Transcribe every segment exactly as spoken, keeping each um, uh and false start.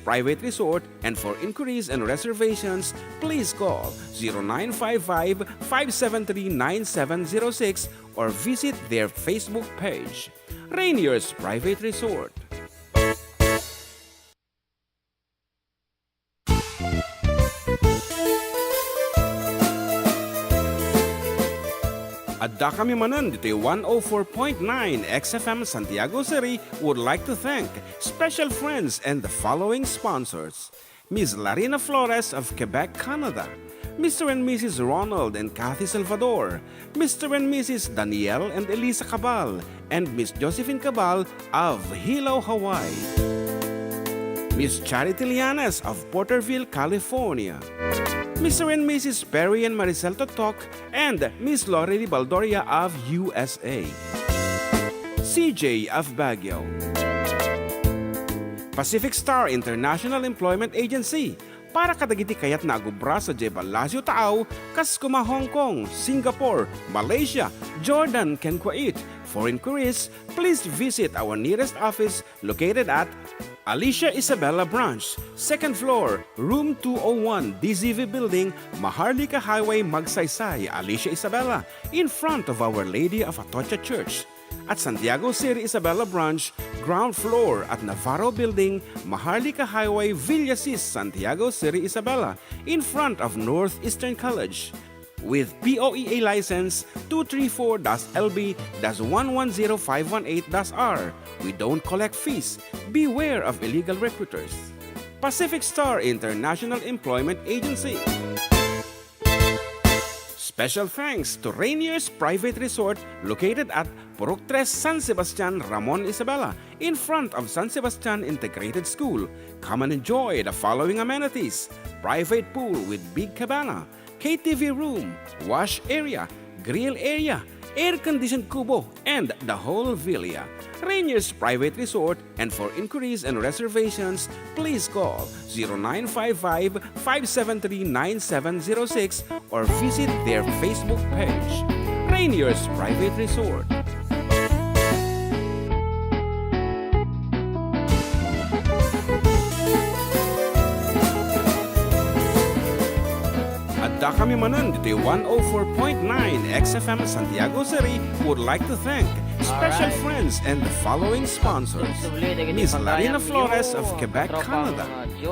Private Resort, and for inquiries and reservations, please call zero nine five five, five seven three, nine seven zero six or visit their Facebook page. Rainier's Private Resort. Adda kami manen ditoy one oh four point nine X F M Santiago City would like to thank special friends and the following sponsors: Miss Larina Flores of Quebec, Canada, Mister and Missus Ronald and Kathy Salvador, Mister and Missus Daniel and Elisa Cabal, and Miss Josephine Cabal of Hilo, Hawaii, Miss Charity Lianes of Porterville, California, Mister and Missus Perry and Maricel Totok, and Miss Lorely Baldoria of U S A, C J of Baguio, Pacific Star International Employment Agency, para kadagiti kayatna a agubra sadiay Palacio Taaw, kas koma Hong Kong, Singapore, Malaysia, Jordan, ken Kuwait. For inquiries, please visit our nearest office located at Alicia Isabela Branch, second floor, room two oh one, D Z V Building, Maharlika Highway, Magsaysay, Alicia Isabela, in front of Our Lady of Atocha Church. At Santiago City Isabela Branch, ground floor at Navarro Building, Maharlika Highway, Villasis, Santiago City Isabela, in front of Northeastern College. With P O E A license two three four dash L B dash one one zero five one eight dash R, we don't collect fees. Beware of illegal recruiters. Pacific Star International Employment Agency. Special thanks to Rainier's Private Resort, located at Purok Tres, San Sebastian, Ramon Isabela, in front of San Sebastian Integrated School. Come and enjoy the following amenities: private pool with big cabana, K T V room, wash area, grill area, air-conditioned kubo, and the whole villa. Rainier's Private Resort, and for inquiries and reservations, please call zero nine five five, five seven three, nine seven zero six or visit their Facebook page, Rainier's Private Resort. Adda kami manen ditoy one oh four point nine X F M Santiago City would like to thank special friends and the following sponsors: Miss Larina Flores of Quebec, Canada,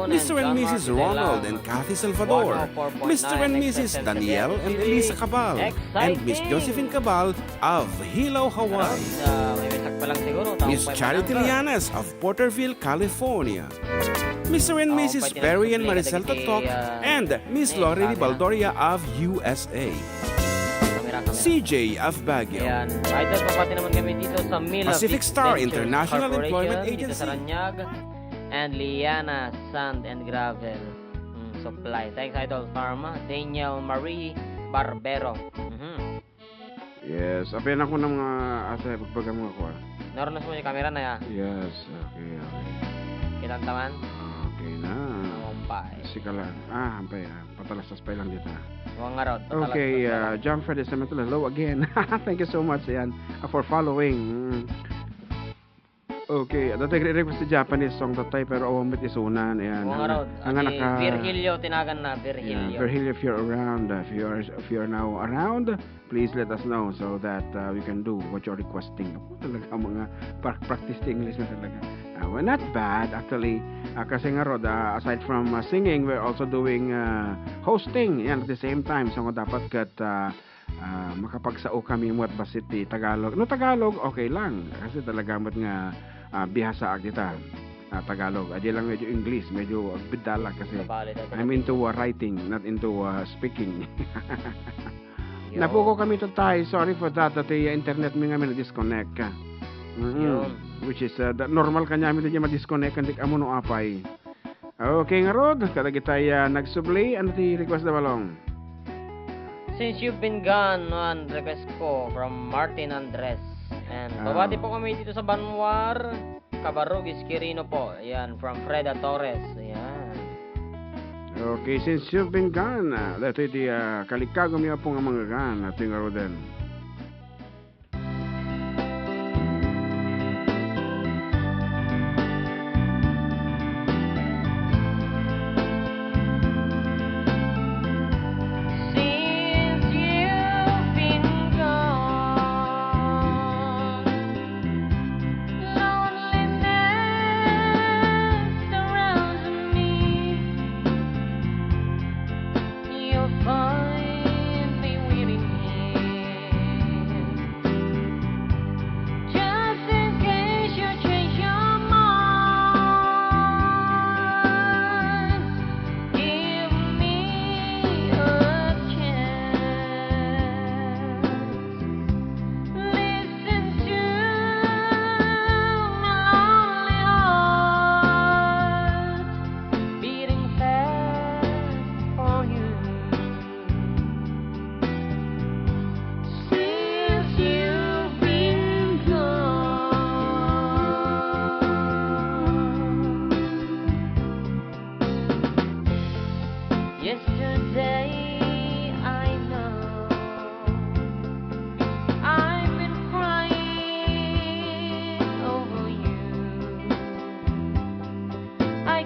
Mister and Missus Ronald and Kathy Salvador, Mister and Missus Daniel and Elisa Cabal, and Miss Josephine Cabal of Hilo, Hawaii, Miss Charity Lianes of Porterville, California, Mister and Missus Perry and Maricel Totok, and Miss Lorely Baldoria of U S A, C J of Baguio, Idol, pabati naman kami dito sa Milos Pacific Star International Employment Agency, Saranyag, and Liana Sand and Gravel, mm, Supply. Thanks, Idol Farma. Daniel Marie Barbero. Mhm. Yes, apay na ko ng mga asa, pagbaga mga kuha. Naroon na sa mga kamera na ya. Yes, okay, okay. Kitang taman? Okay na. Ang umpay. Sika lang. Ah, ampay, ah, patalastas pa lang dita. Mga ngarot, patalastas. Okay, pa uh, lang. John Fred Esteban, hello again. Thank you so much, yan, uh, for following. Mm. Okay, adda tay request ti Japanese song tattay, pero awan met isunan, ayan. Ang, ang naka-, Virgilio, tinagan na, Virgilio. Yeah, Virgilio, if you're around, uh, if you are, if you are now around, please let us know so that, uh, we can do what you're requesting. Ako talaga, mga pra-, practice ti English na talaga. Uh, well, not bad, actually. Uh, kasi nga, Rod, uh, aside from, uh, singing, we're also doing, uh, hosting. Yan, at the same time. So, nga dapat kat, uh, ah, makapagsao kami met bassit ti Tagalog. No Tagalog, okay lang. Kasi talaga met nga, ah, bihasaak dita, ah, Tagalog. Adi lang medyo English, medyo agbiddalak kasi I'm into, uh, writing, not into, uh, speaking. Napukaw kami tattay. Sorry for that. Dati, uh, internet mi nga mi na-disconnect. Mm-mm. Which is, uh, the normal kaniami ti ma-disconnect, kandik amo no apay. Okay ngarud, kadagitay, ah, nagsubli, ano ti request da, Balong? Since You've Been Gone, one request ko from Martin Andres. And ah, pabati po kami dito sa Banwar, Cabarrugis, Quirino po. Ayan, from Freda Torres. Ayan. Okay, Since You've Been Gone. Ah, daytoy ti, ah, kalikkago mi a pung a manggagan. Atoy ngaruden.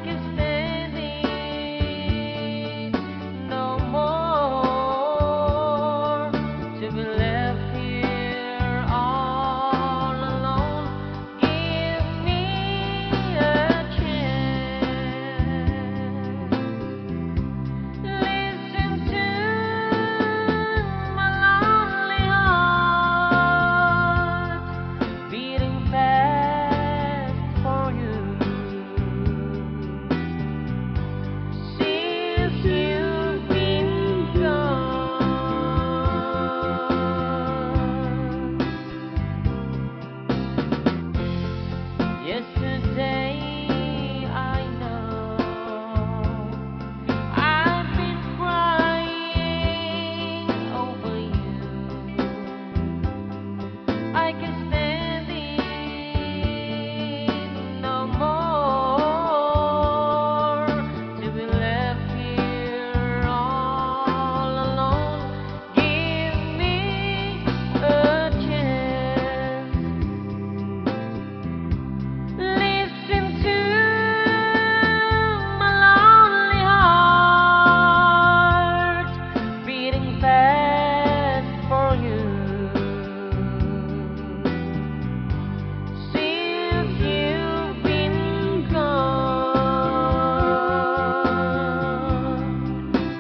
Can stand it no more to be left here all alone. Give me a chance. Listen to my lonely heart beating fast for you. Since you've been gone, yesterday I know I've been crying over you. I can stand it no more to be left here all alone. Give me a chance. Listen to my lonely heart beating fast for you. Since you've been gone,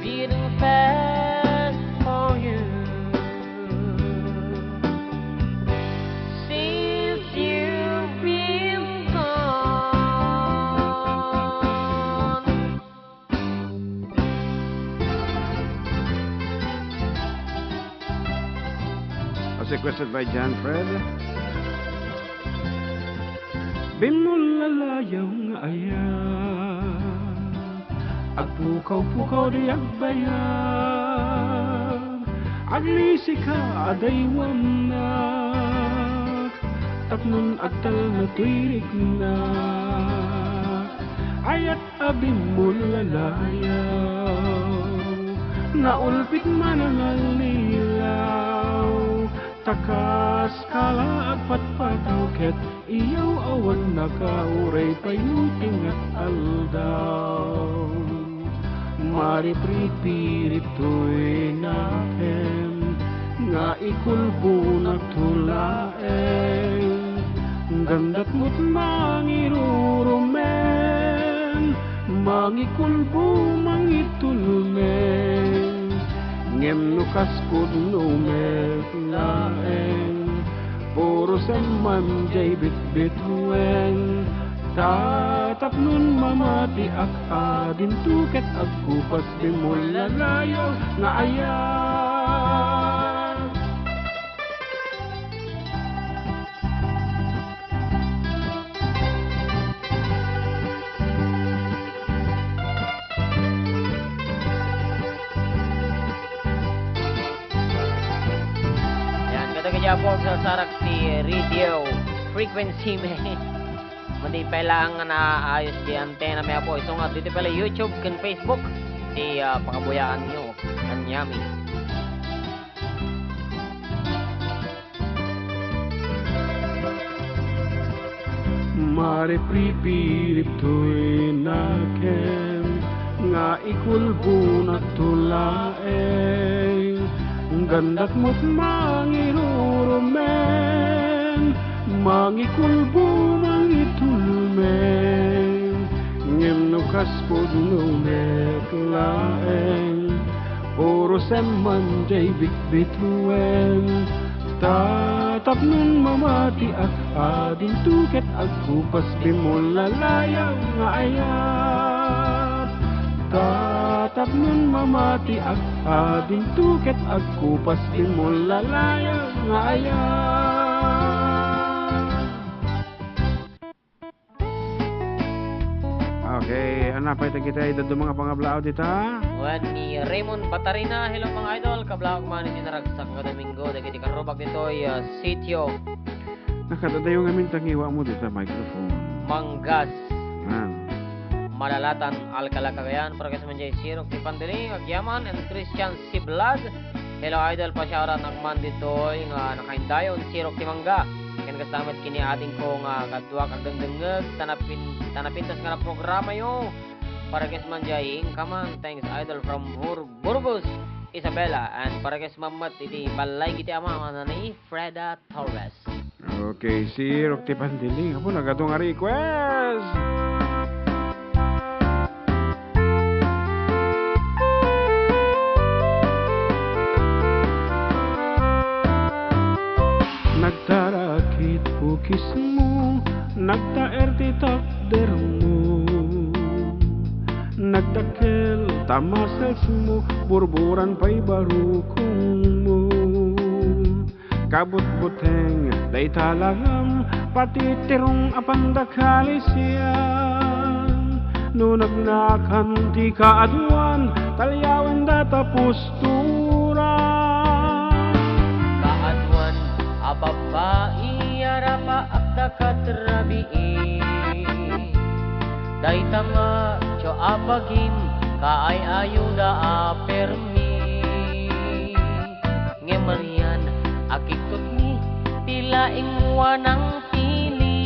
beating fast for you. Since you've been gone. As requested by John Fred. Bimmulalayaw nga aya, agpukaw-pukaw di agbayag, aglisika a daywannak, tapnon agtalna toy riknak. Ayat a bimmulalayaw, naulpik manangallilaw, ta kas kala agpatpataw ket iyaw-awannaka uray pay no ti ngat-aldaw. Maripripirip toy nakem nga ikulbonakto laeng. Gandak met mangirurumen, mangikulbo, mangitulmen. Ngem no kas pudno met laeng, puro semman diay bitbituen. Ta tapnon mamatiak a dinto ket agkupas, bimmulalayaw nga aya. Yan, kadagiti Apo, agsasarak ti radio frequency mi. Madi pay laeng nga naayos ti antena mi, Apo. Isu nga ditoy pay la YouTube ken Facebook ti, ah, pangabuyaanyo kaniami. Maripripirip toy nakem nga ikulbonakto laeng. Gandak met mangirurumen, mangikulbo, mangitulmen. Ngem no kas pudno met laeng, puro semman diay bitbituen. Ta tapnon mamatiak a dinto ket agkupas, bimmulalayaw nga aya. Ta tapnon mamatiak a dinto ket agkupas, bimmulalayaw nga aya. Okay, ania pay dagiti dadduma nga pangablaaw dita? Wen ni Raymond Batarina, hello, mga idol, kablaawak man iti naragsak nga Domingo, dagiti karrubak ditoy, ah, sitio. Nakadadayo ngamin ta ngiwamo dita microphone. Manggas. Yan. Malalatan, Alcala, Cagayan, para kay sa manjay Sirok ti Pandili, agyaman, and Christian Siblad. Hello, idol, pasiaran agman ditoy nga nakaindayon, Sirok ti Mangga. Ken kasta met ken ni adingko nga kaduak agdengdengngeg ta napin-, ta napintas nga programayo. Para ket man diay inkaman, thanks, idol, from Bur-, Burgos, Isabela. And para ket man met iti balay iti ama, ni Freda Torres. Okay, sirok ti pandiling. Apo, nagadu nga request. Nagtarakit pukismo, nagtaer ti takdermo. Nagdakkel ta musclesmo, burburan pay barukongmo. Kabutbuteng dayta langam, pati tirong a panda kalisian. No nagnakan ti kaaduan, talyawenda ta pusturan. Kaaduan a babbai a rapaak da katrabii. Dayta nga tio a bagim, kaay-ayoda a permi. Ngem anian a kitkutmi ti laingmo a nangpili.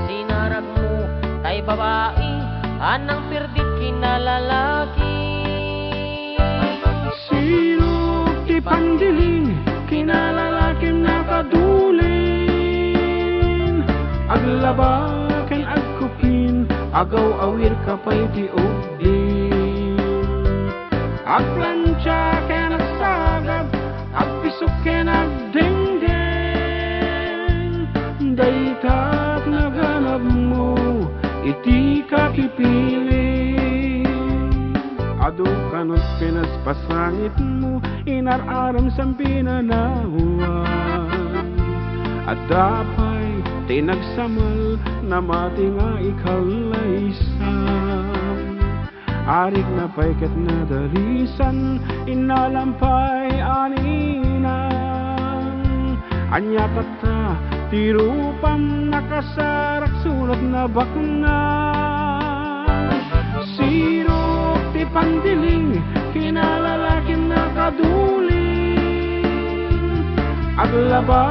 Sinaragmo tay babai a nangperdit kinalalaki. Sirok ti pandiling, kinalalakim nakadulin. Aglaba ken agkupin, agaw-awirka pay ti ubbing. Agplantsa ken agsagad, agpisok ken agdengdeng. Dayta ti naganabmo iti kapipili. Adu kanot pinaspasangitmo, inar-aram san pinanawan. Adda pay ti nagsamal, namati nga ikallaysan. Arigna pay ket nadalisan, innalam pay a ninang. Ania tatta ti rupam, nakasarak surat na baknang. Sirok ti pandiling, kinalalakim nakadulin. Aglaba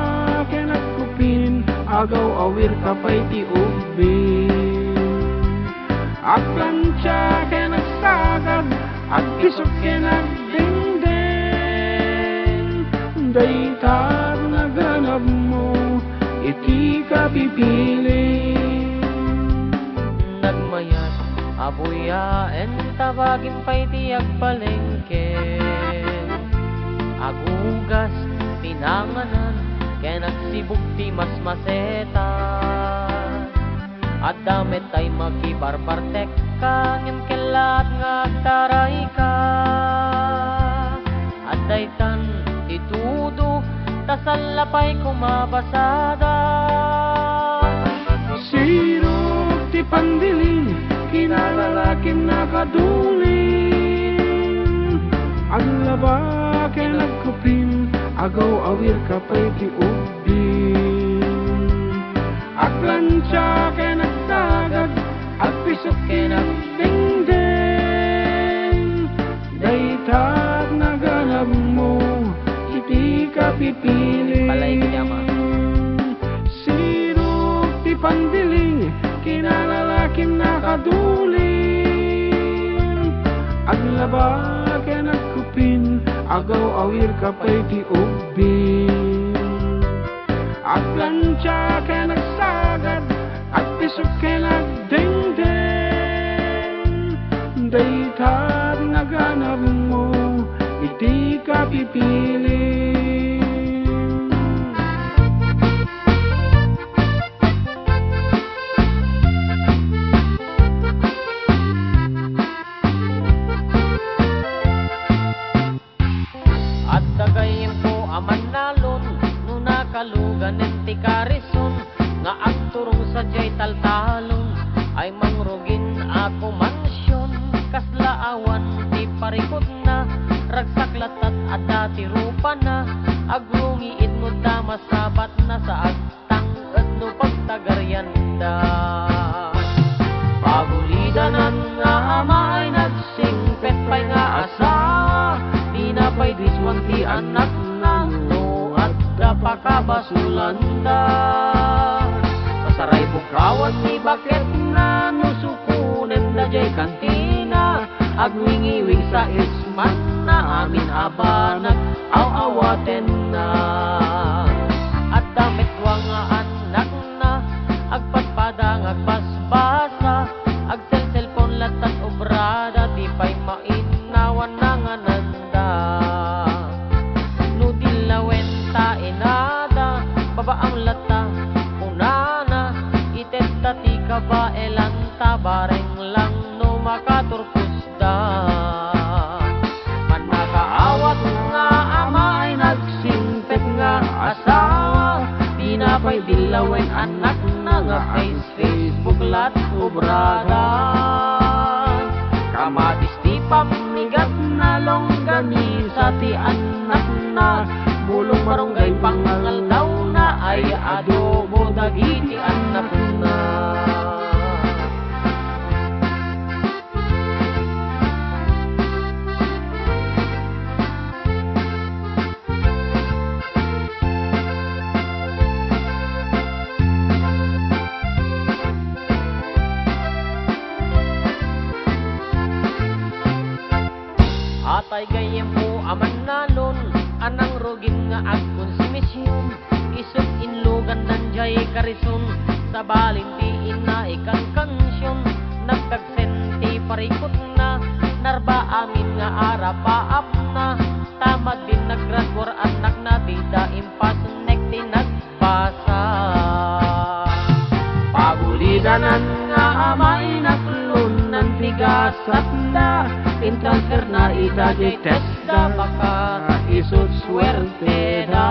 ken agkupin, agaw-awirka pay ti ubbing. Agplantsa ken agsagad, agpisok ken agdengdeng. Dayta ti naganabmo iti kapipili. Nagmayat a buyaen ta bagim pay ti agpalengke. Agugas, pinanganan, ken agsibug ti masmaseta. Adda met tay makibarbartekka, ngem kellaat nga agtarayka. Adda itan ti tudo, ta salla pay kumabasada. Sirok ti pandiling, kinalalakim nakadulin. Aglaba ken agkupin, agaw-awirka pay ti ubbing. Agplantsa ken agsagad, agpisok ken agdengdeng. Dayta ti naganabmo iti kapipili. Balay iti ama. Sirok ti pandiling, kinalalakim nakadulin. Aglaba ken agkupin, agaw-awirka pay ti ubbing. Agplantsa ken agsagad, agpisok ken agdengdeng. Dayta ti naganabmo iti kapipili. Adda gayyemko a mannalon no nakaluganen ti karison nga agturong sadiay taltalon ay mangrugin a kumansion. Kasla awan ti parikutna, ragsak latta ti adda ti rupana, agrungiit no da masabatna sa ag- tanged no pagtagarianda. Pagulidanan nga ama ay nagsingpet pay nga asa, dina pay diswan ti annakna no adda pakabas Sulanda. Pasaray bukawan ni baketna no sukonen daydiay kantina. Agwingiwing sa ismanna amin a banag aw-awatenna. Adda met dua nga annakna, agpadpada nga agbasbasa, agselselpon latta ti obrada, di pay mainnawan nanganan da. No dillawen ta inada, babaam latta, kunana, itedda ti kabaelanta, bareng lang no makaturpos da. Mannakaawat nga ama ay nagsimpet nga asawa, dina pay dillawen annakna nga face Facebook lat obrada. Kamatis ti pammigatna, longganisa ti annakna, bulong barunggay pangaldawna ay adobo dagiti annakna. Atay gayyemko a mannalon a nangrugin nga agkonsumision. Isut' inlugandan jay karison, sabalin ti inna ikankansion. Nagdagsen ti parikutna, narba amin nga arapaapna. Tamad din naggraduar annakna, dida impasnek ti nagbasa. Pagulidanan nga ama, inaklonnan ti gasatda, intransferna ita jay TESDA, baka isut' suerteda.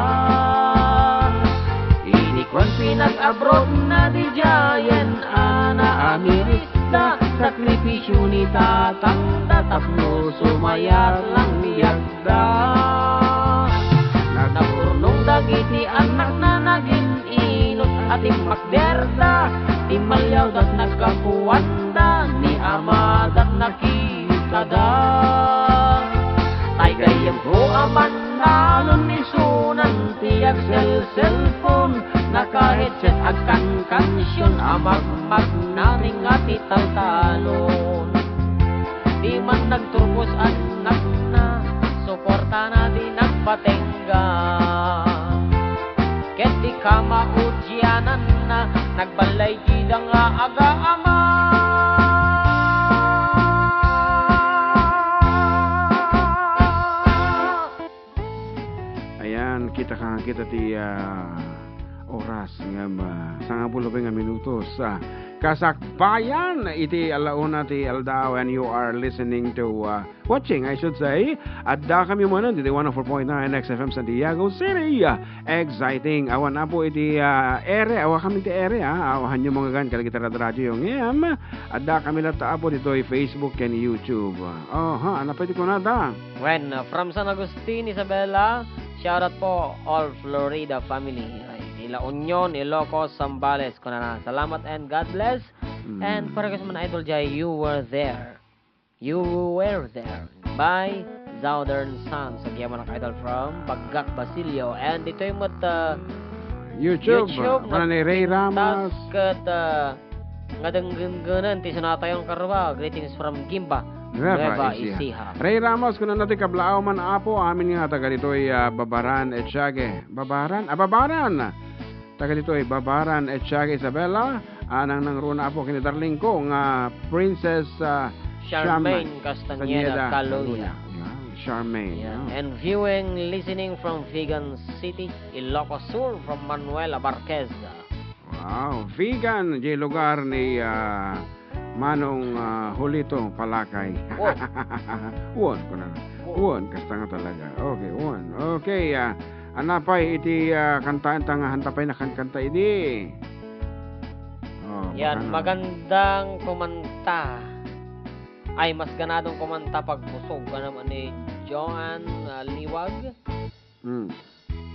Idi kuan pinag-abroadna, didiayen a naamirisda, sakripisio ni tatangda tapno sumayat lang biagda. Nagurnong dagiti annakna, nagin-inot a timmakderda, timmaliawda, naggapuanda, ni amada nakitada. Tay gayyemko a mannalon, isunan ti agselselpon, naka-headset, agkankansion a magmagnaring nga ti taltalon. Di man nagturpos annakna, suportana di nagpatengga. Ket di kamaudiananna, nagballay dida nga agaama. Ayan, kita ka, kita ti, ah, oras nga ma-, sangapulo pay nga minutos. Ah, kasakbayan iti alauna ti aldaw, and you are listening to, ah, watching, I should say. Adda kami manen iti one oh four point nine X F M Santiago City. Ah, exciting. Awan apo iti, ah, ere, awa kami ti ere, ah. Awahan nyo mga gan, kadagiti radradyo ngem. Adda kami latta apo ditoy Facebook ken YouTube. Aha, ano pa iti kunada? Wen, uh, from San Agustin, Isabela, shout out po all Florida family. Ay, La Union, Ilocos, Zambales, kunana. Salamat and God bless. Mm. And para kas man idol jay, You Were There. You Were There by Southern Sun. Sa Giyaman Idol from Bagak, Basilio. And ditoy met, uh, YouTube, YouTube, uh, ni Ray Ramos. Ket, uh, nga denggenggenen ti sinatayon karua. Greetings from Guimba, Nueva Ecija. Ray Ramos, kunana ti kablaaw man, Apo, amin nga taga ditoy, ah, Babaran, Etiague. Babaran? Ah, Babaran! Taga ditoy, Babaran, Etiague, Isabela. Ah, nangnangruna, Apo, ken ni darling ko nga Princess, ah, Charmaine Charmaine Castañeda Castañeda Caluya. Caluya. Yan, Charmaine, yan. And viewing, listening from Vigan City, Ilocos Sur, from Manuel Abarquez. Wow, Vigan, di lugar ni, ah, Manong, ah, Julito Palakay. Wow. Wen, kuna. Wow. Wen, kasta nga talaga. Okay, wen. Okay, ah, anapay iti, ah, kanta, anta nga, anta pay nakankanta idi. Oh, yan, baka na. Magandang kumanta. Ay, mas ganadong kumanta pagbusog ka naman ni Joan, ah, Liwag. Mm.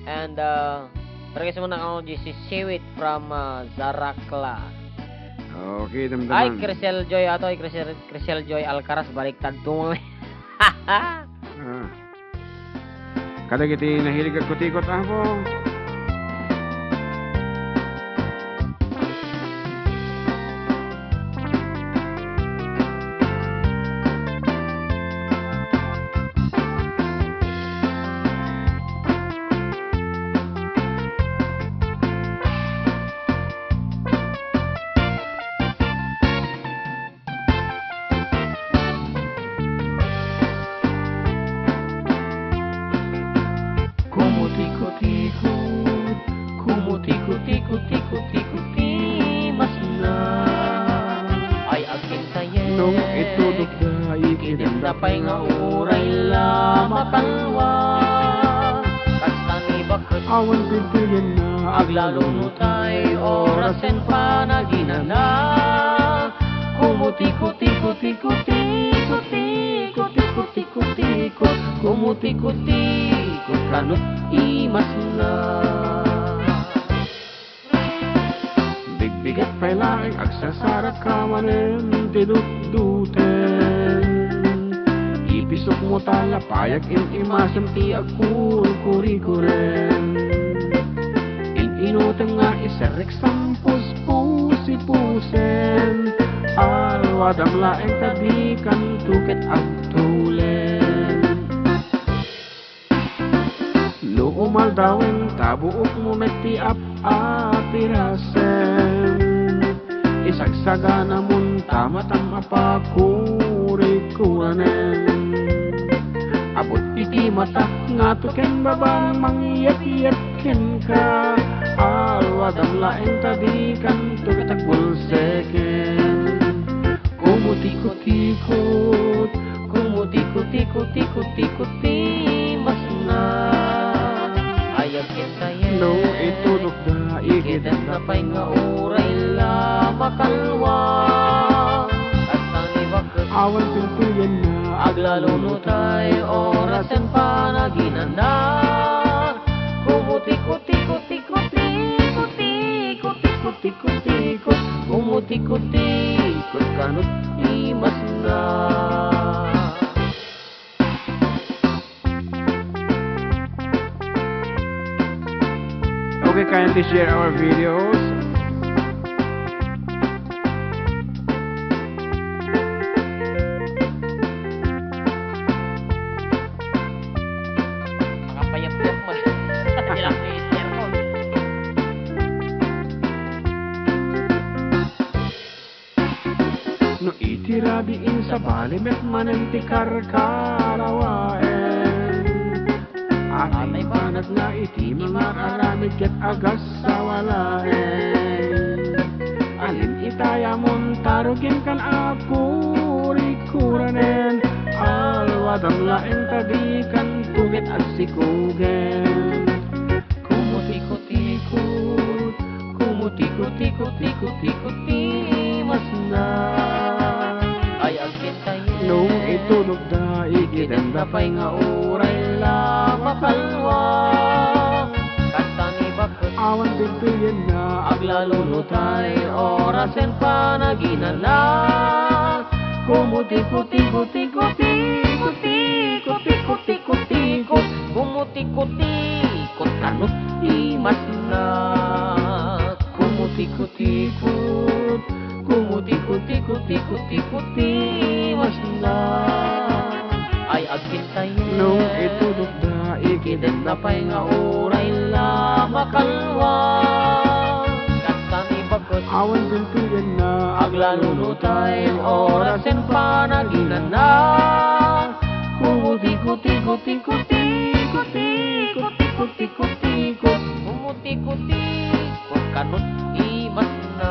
And, uh, regreso mo na ako, si Siwit from, uh, Zarakla. Okay, damdaman. Ay, Crisel Joy ato, ay, Crisel, Crisel Joy Alcaraz, baliktad to. Ah. Kadagiti nahilig agkutikot, Apo. Itudokda, ikidemda pay nga uray la makalwa. Kasta ni bakket, awan pigpigenna, aglalo no tay orasen panaginana. Kumutikot-tikot-tikot-tikot-tikot-tikot-tikot-tikot, kumutikot-tikot kano imasna. Bigbigat pay laeng agsasarakka manen ti dutduten. Ipisokmo ta lapayag in-imasem ti agkurkurikuren. In-inutem nga iserrek sampuspusipusen. Alwadam laeng ta dikanto ket agtulen. No umaldawen ta buokmo met ti ap-apirasem, isagsaganamon ta matam a pakurikuranen. Abut iti mata ngato ken baba mangyepyep kenka, alwadam laeng ta dikanto ket agbulseken. Kumutikot-tikot, kumutikot-tikot-tikot-tikot ti masna. Ay, agkitayen. No itudokda, ikidemda pay nga uray la makalwa. Kasta ni bakket, awan pigpigenna, aglalo no tay orasen panaginana. Kumutikot-tikot-tikot-tikot-tikot-tikot-tikot, kumutikot-tikot kano imasna. Okay, kindly share our videos. Makapayapyap mo. Ilang meter mo. No iti rabii, sabali met manen ti karkarawaen. Atay banag nga iti mangar-aramid ket agassawa laeng. Alin itayamon ta rugienkan a kurikuranen? Alwadam laeng ta dikanto ket agsikugen. Kumutikot-tikot, kumutikot-tikot-tikot-tikot ti masna. Ay, agkitayen. No itudokda, ikidemda pay nga uray la makalwa. Kasta ni bakket, awan pigpigenna, aglalo no tay orasen panaginana. Kumutikot-tikot-tikot-tikot-tikot-tikot-tikot-tikot, kumutikot-tikot kano imasna. Kumutikot-tikot, kumutikot-tikot-tikot-tikot ti masna. Ay, agkitayen. No itudokda, ikidemda pay nga uray la makalwa. Kasta ni bakket, awan pigpigenna, aglalo no tay orasen panaginana. Kumutikot-tikot-tikot-tikot-tikot-tikot-tikot-tikot, kumutikot-tikot kano imasna.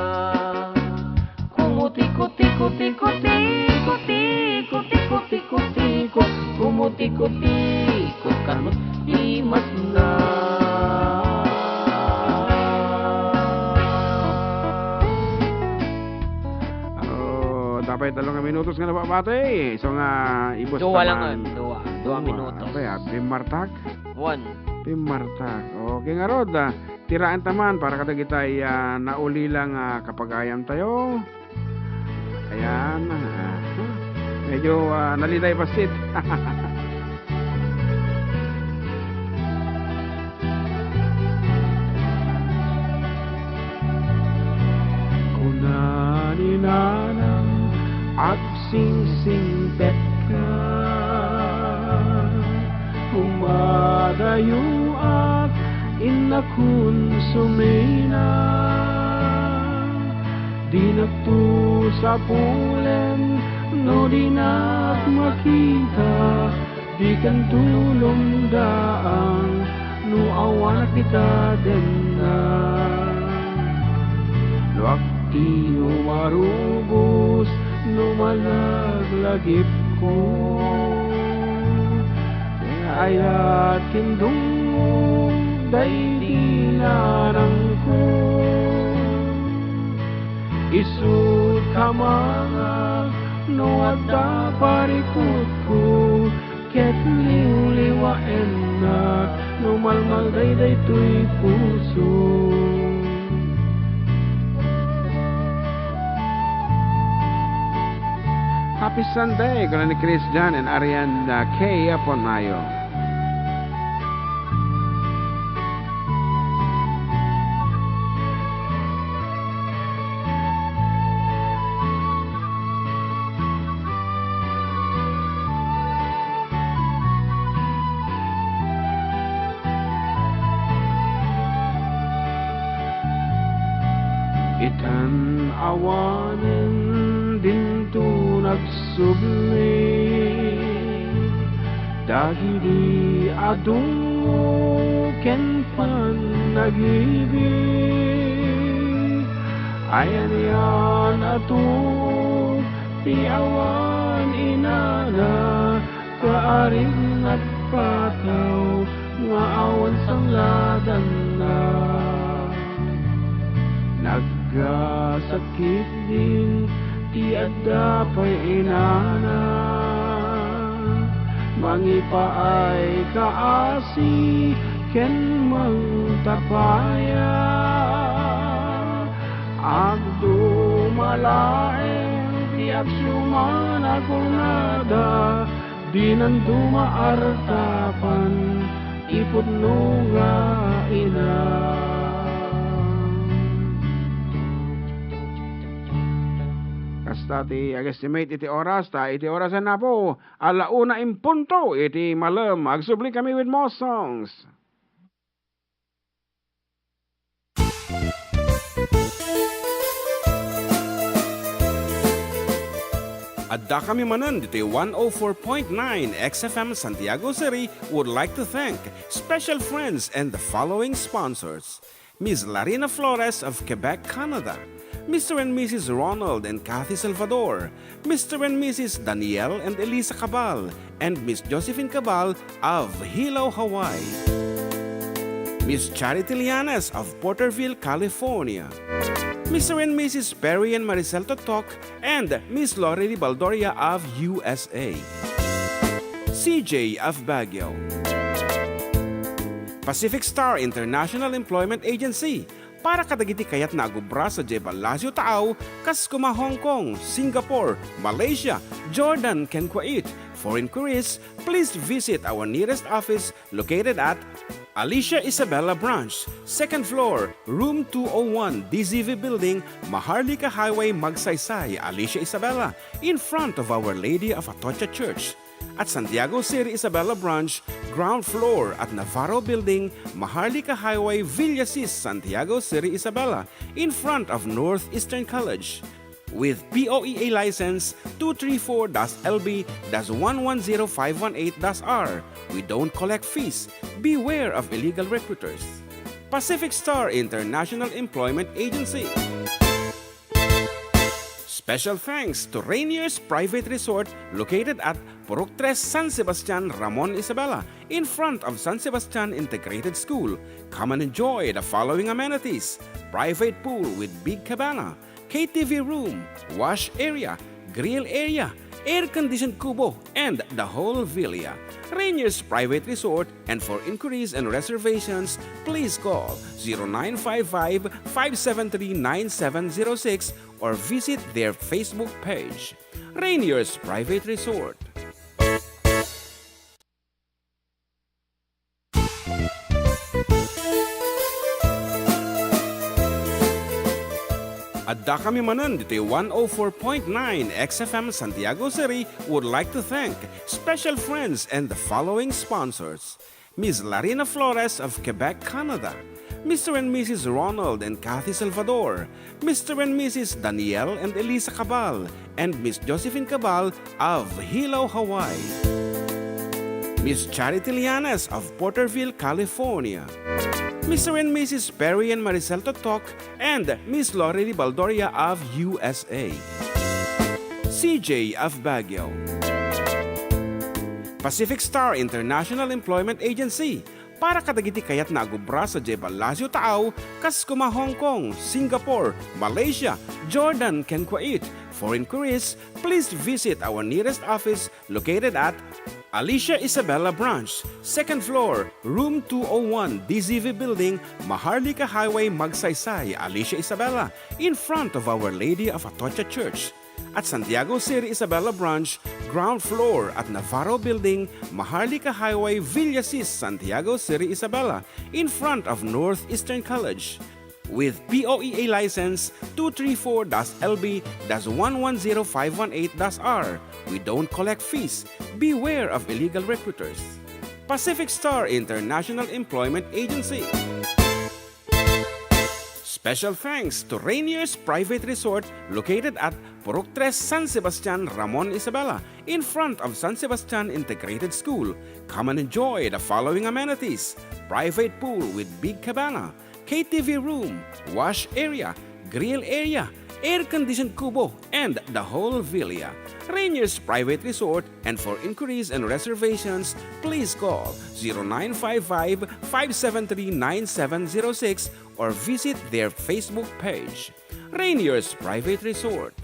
Kumutikot-tikot-tikot-tikot-tikot-tikot-tikot-tikot, kumutikot-tikot kano imasna. Oh, dapat talong nga minutos nga nababati. So nga, ibus Dua taman. Lang, dua. Dua minutos. Apay, ah, pimmartak? One. Pimmartak. Okay, ngarud, ah, tiraen taman para kadagitay, ah, naulila nga kapagayam tayo. Ayan, ah, medyo, ah, naliday pasit. Kuna ni Nanang, "Agsingsingpetka, kumadayoak, innak kun sumina. Dinak to sapulen no dinak makita, dikan to lumdaang no awanak dita denna. No agtiyo marubos, No malaglagipko, ayat ken dungog daydi nanangko. Isut' kamangak no adda parikutko, ket liwliwaennak no malmalday daytoy puso. Happy Sunday, kuna ni Chris John and Arian, uh, K. Aponayo. Itan awanen dinto nagsubli dagidi adu ken pannagibig. Ayan-yan a tuo ti awan inana, kaaring nagpataw nga awan sangladanna. Naggasakit din ti adda pay inana. Mangipaay kaasi ken mangtapaya. Agduma laeng ti agsiuman a kunada, dinan duma artapan ti pudno nga ina. Kasta ti agestimate iti oras, ta iti orasen, Apo, ala una en punto iti malem. Agsubli kami with more songs. Adda kami manen ditoy one oh four point nine X F M Santiago City would like to thank special friends and the following sponsors: Miss Larina Flores of Quebec, Canada, Mister and Missus Ronald and Kathy Salvador, Mister and Missus Daniel and Elisa Cabal, and Miss Josephine Cabal of Hilo, Hawaii. Miss Charity Lianes of Porterville, California. Mister and Missus Perry and Maricel Totok and Miss Lorely Baldoria of U S A. C J of Baguio. Pacific Star International Employment Agency, para kadagiti kayatna a agubra sadiay Palacio Taaw, kas koma Hong Kong, Singapore, Malaysia, Jordan, ken Kuwait. For inquiries, please visit our nearest office located at Alicia Isabela Branch, second floor, room two oh one, D Z V Building, Maharlika Highway, Magsaysay, Alicia Isabela, in front of Our Lady of Atocha Church. At Santiago City Isabela Branch, ground floor at Navarro Building, Maharlika Highway, Villasis, Santiago City Isabela, in front of Northeastern College. With P O E A license two three four dash L B dash one one zero five one eight dash R, we don't collect fees. Beware of illegal recruiters. Pacific Star International Employment Agency. Special thanks to Rainier's Private Resort located at Purok Tres, San Sebastian, Ramon, Isabela, in front of San Sebastian Integrated School. Come and enjoy the following amenities: private pool with big cabana, K T V room, wash area, grill area, air-conditioned kubo, and the whole villa. Rainier's Private Resort, and for inquiries and reservations, please call zero nine five five, five seven three, nine seven zero six or visit their Facebook page. Rainier's Private Resort. Adda kami manen ditoy one oh four point nine X F M Santiago City would like to thank special friends and the following sponsors: Miss Larina Flores of Quebec, Canada, Mister and Missus Ronald and Kathy Salvador, Mister and Missus Daniel and Elisa Cabal, and Miss Josephine Cabal of Hilo, Hawaii. Miss Charity Lianes of Porterville, California. Mister and Missus Perry and Maricel Totok and Miss Lorely Baldoria of U S A. C J of Baguio. Pacific Star International Employment Agency, para kadagiti kayatna a gubra sadiay Palacio Taaw, kas kuma Hong Kong, Singapore, Malaysia, Jordan, ken Kuwait. For inquiries, please visit our nearest office located at Alicia Isabela Branch, second floor, room two oh one, D Z V Building, Maharlika Highway, Magsaysay, Alicia Isabela, in front of Our Lady of Atocha Church. At Santiago City Isabela Branch, ground floor at Navarro Building, Maharlika Highway, Villasis, Santiago City Isabela, in front of Northeastern College. With P O E A license two three four dash L B dash one one zero five one eight dash R. We don't collect fees. Beware of illegal recruiters. Pacific Star International Employment Agency. Special thanks to Rainier's Private Resort, located at Purok Tres, San Sebastian, Ramon Isabela, in front of San Sebastian Integrated School. Come and enjoy the following amenities: private pool with big cabana, K T V room, wash area, grill area, air-conditioned kubo, and the whole villa. Rainier's Private Resort, and for inquiries and reservations, please call zero nine five five, five seven three, nine seven zero six or visit their Facebook page. Rainier's Private Resort.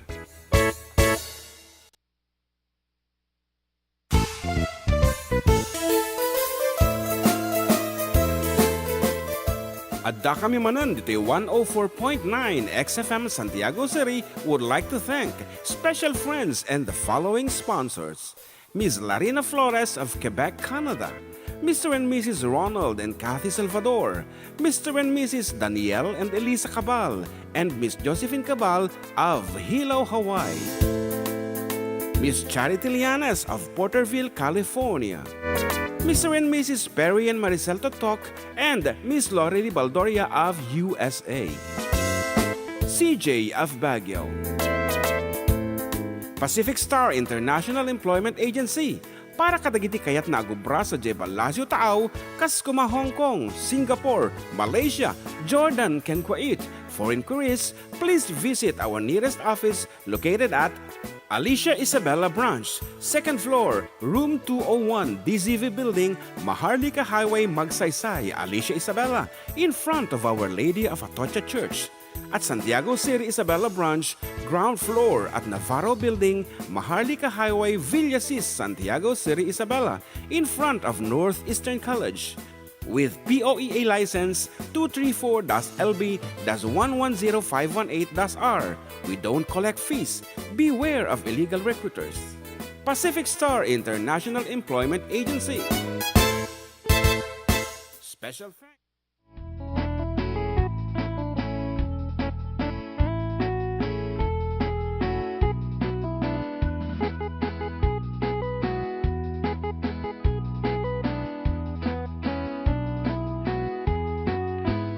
Addakami manen ditoy one oh four point nine X F M Santiago City would like to thank special friends and the following sponsors: Miss Larina Flores of Quebec, Canada, Mister and Missus Ronald and Kathy Salvador, Mister and Missus Daniel and Elisa Cabal, and Miss Josephine Cabal of Hilo, Hawaii. Miss Charity Lianes of Porterville, California. Mister and Missus Perry and Maricel Totok and Miss Lorely Baldoria of U S A. C J of Baguio. Pacific Star International Employment Agency, para kadagiti kayatna a gubra sadiay Palacio Taaw, kas kuma Hong Kong, Singapore, Malaysia, Jordan, ken Kuwait. For inquiries, please visit our nearest office located at Alicia Isabela Branch, second floor, room two oh one, D Z V Building, Maharlika Highway, Magsaysay, Alicia Isabela, in front of Our Lady of Atocha Church. At Santiago City Isabela Branch, ground floor at Navarro Building, Maharlika Highway, Villasis, Santiago City Isabela, in front of Northeastern College. With P O E A license two three four dash L B dash one one zero five one eight dash R, we don't collect fees. Beware of illegal recruiters. Pacific Star International Employment Agency. Special thanks.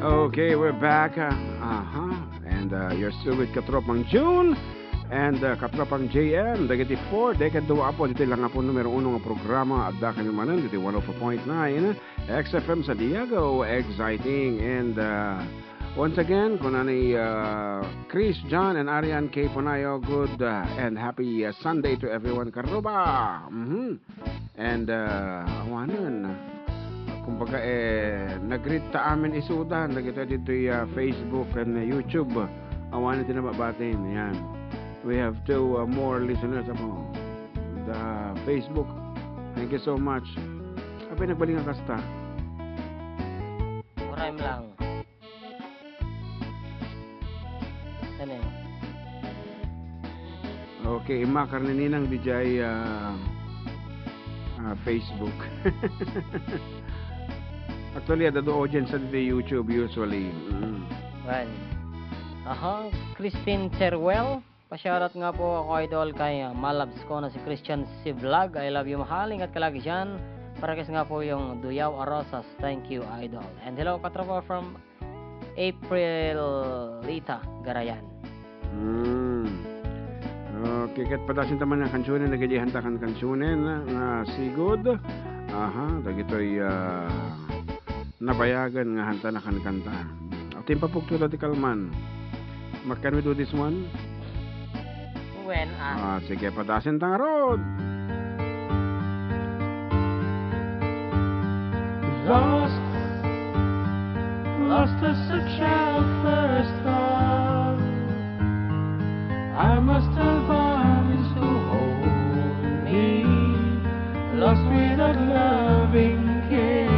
Okay, we're back. Uh, uh-huh. And uh, you're still with Katropang June and uh, Katropang J M. Dagiti four, dagiti dua apo, ditoy lang apo numero uno nga programa. Addakami manen ditoy one oh four point nine X F M San Diego, exciting. And uh, once again, kuna ni uh, Chris, John, and Arian K. Ponayo, good uh, and happy uh, Sunday to everyone. Karuba! Mhm. And uh, awanen, kumbaga, eh, nag-greet ta amin isudan, dagitoy ditoy uh, Facebook and uh, YouTube. Awanen ti nababatin. Yan. We have two uh, more listeners apo. The Facebook. Thank you so much. Apay nagbalin nga kasta? Uray lang. Ano yun? Okay, imakar ni Ninang didiay ah, ah, Facebook. Actually, adda do audience sa didiay YouTube usually. Mm. Well, aha, Christine Teruel. Pa-shoutout nga po ako, idol, kay, ah, malabs ko na si Christian si Vlog. I love you, mahal. Ingat ka lagi dyan. Parakis nga po yung Duyaw a Rosas. Thank you, idol. And hello, katropa from Aprilita Garayan. Hmm. Okay, ket padasin ta man nga kansionen, nagadihan ta kan kansionen nga sigud. Aha, dagitoy ah, nabayagan nga hanta nakankanta. At impapugto ta ti kalman. Ma-, can we do this one? Wen, ah. Ah, sige, padasen ta ngarud. Lost, lost as a child first loved. I must have arms to hold me, lost without loving care.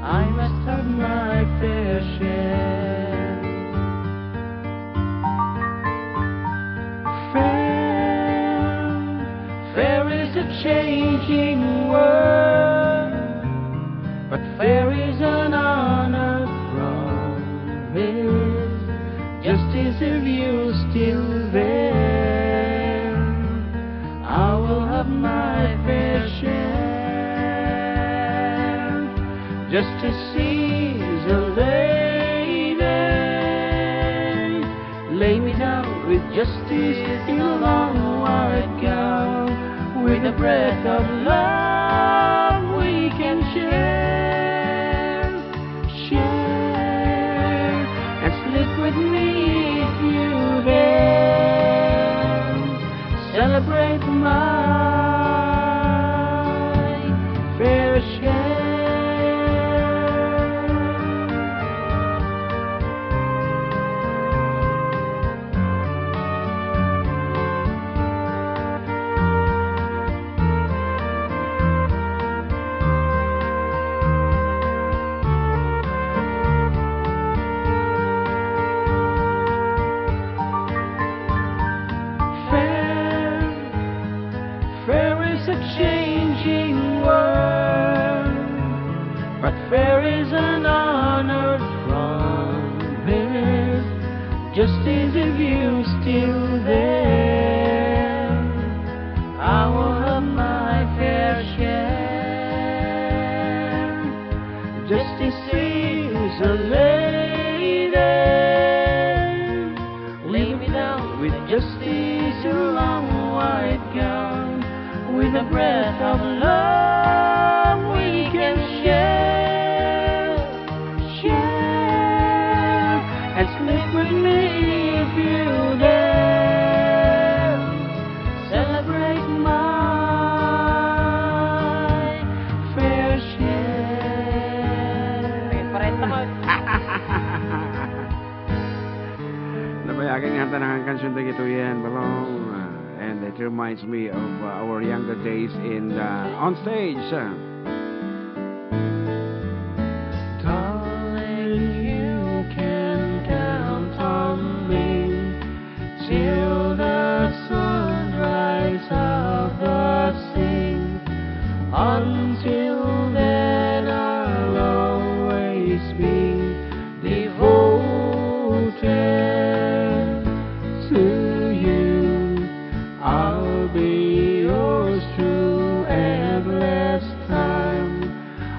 I must have my fair share. Fair, fair is a changing world, but fair is an honored promise. Justice, if you still there, I will have my fair share. Justice is a lady. Lay me down with justice in a long white gown. With a breath of love we can share, share, and sleep with me if you dare. Celebrate my fair share. Fair, fair is a changing world, but fair is an honored promise. Justice, if you still there, I will have my fair share. Justice is a lady. Lay me down with justice in a long white gown. With a breath of love we can share, share, and sleep with me if you dare. Celebrate my fair share. Nabayagan nga ta nangkankansion dagitoyen, Balong. Uh, and it reminds me of, uh, our younger days in, uh, on stage. Uh. Darling, you can count on me till the sunrise of the sea. Until then, I'll always be devoted to you. I'll be yours through endless time.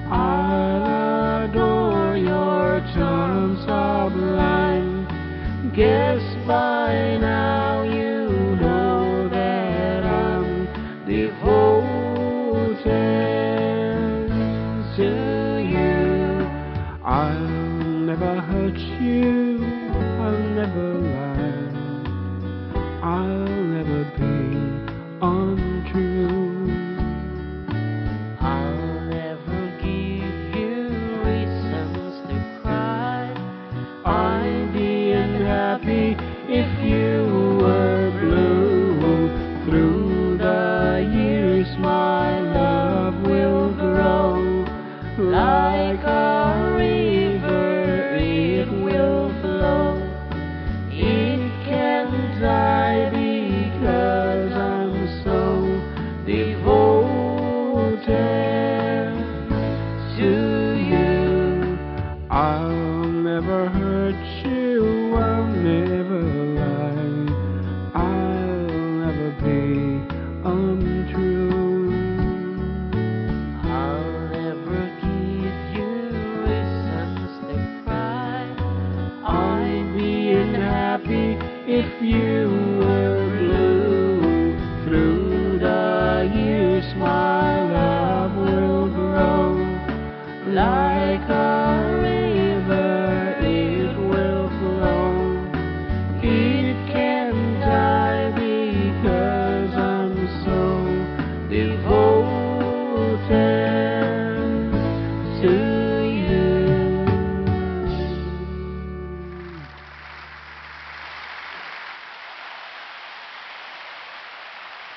I'll adore your charm sublime. Guess by now you know that I'm devoted to you. I'll never hurt you, I'll never lie, I'll never be untrue.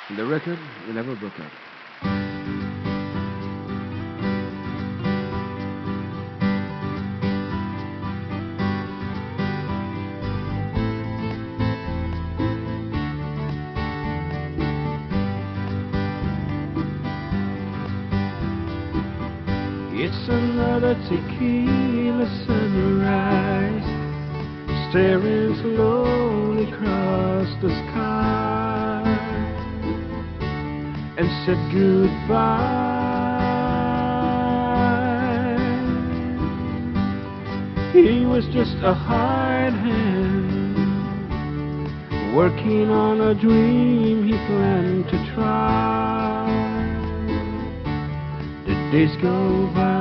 And the record will never broke up. It's another tequila sunrise, staring slowly across the sky, and said goodbye. He was just a hired hand, working on a dream he planned to try. The days go by.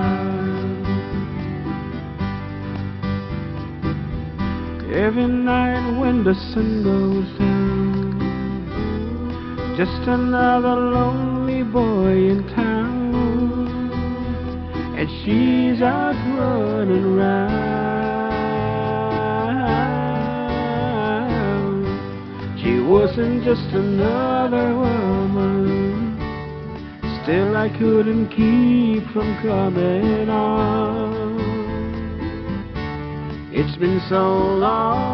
Every night when the sun goes down, just another lonely boy in town, and she's out running round. She wasn't just another woman. Still, I couldn't keep from coming on. It's been so long.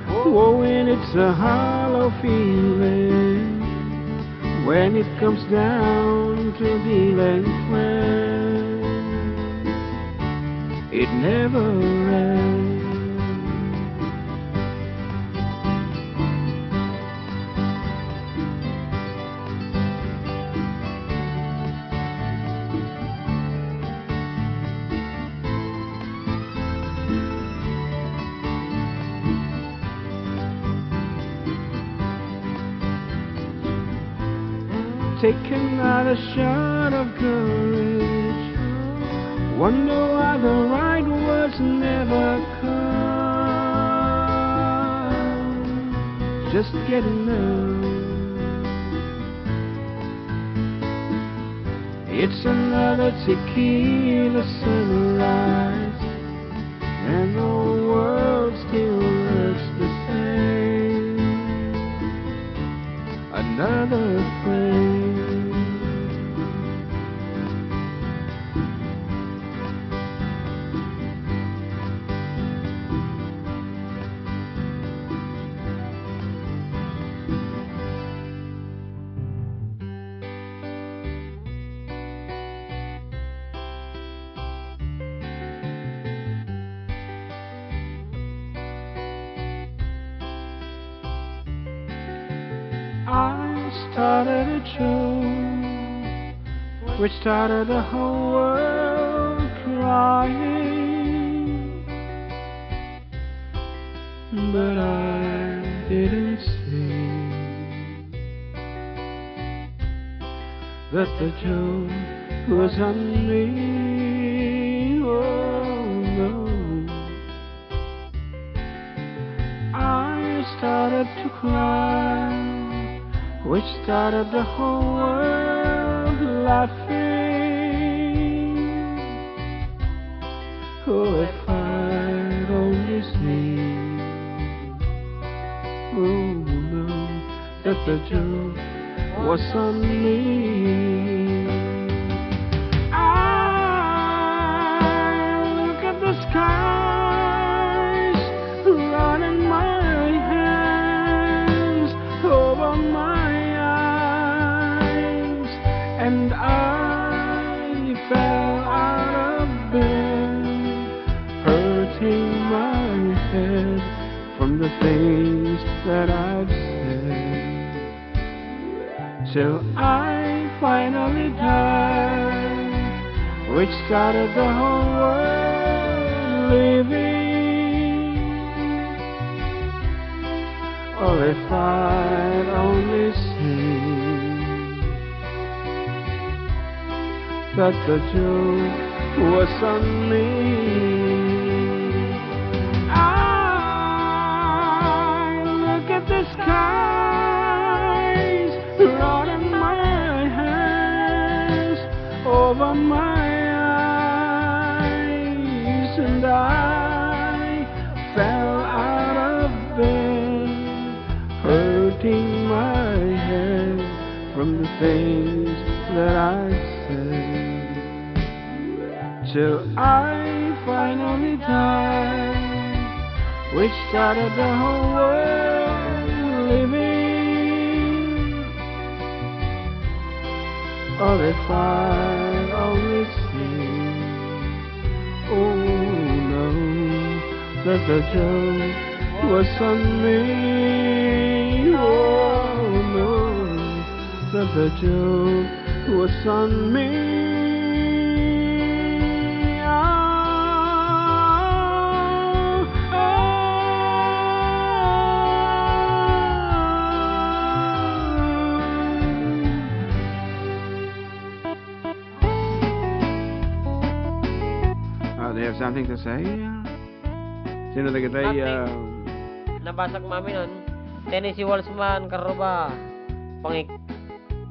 Oh, and it's a hollow feeling when it comes down to dealing friends. It never ends. Take another shot of courage. Wonder why the right words never come. Just getting there. It's another tequila sunrise, and the world still looks the same. Another friend. I started a joke which started the whole world crying, but I didn't see that the joke was on me. Oh no. I started to cry, which started the whole world laughing. Oh, if I'd only seen, oh no, that the joke was on me. I look at the skies, running my hands over my eyes, and I fell out of bed, hurting my head from the things that I've said. Till I finally die, which started the whole world living. Oh, if I'd only seen that the joke was on me. I look at the skies, running my hands over my eyes, and I fell out of bed. things that I say till I finally die, which started the whole world living. All if I only see. Oh no, that the joke was on me. Oh no, that the joke was on me. Ah, ah, ah. Ah, do you have something to say? Sino dagiti, Ate, ah, nabasa ko mamin, Tennessee Walls man, karuba. Pangik-,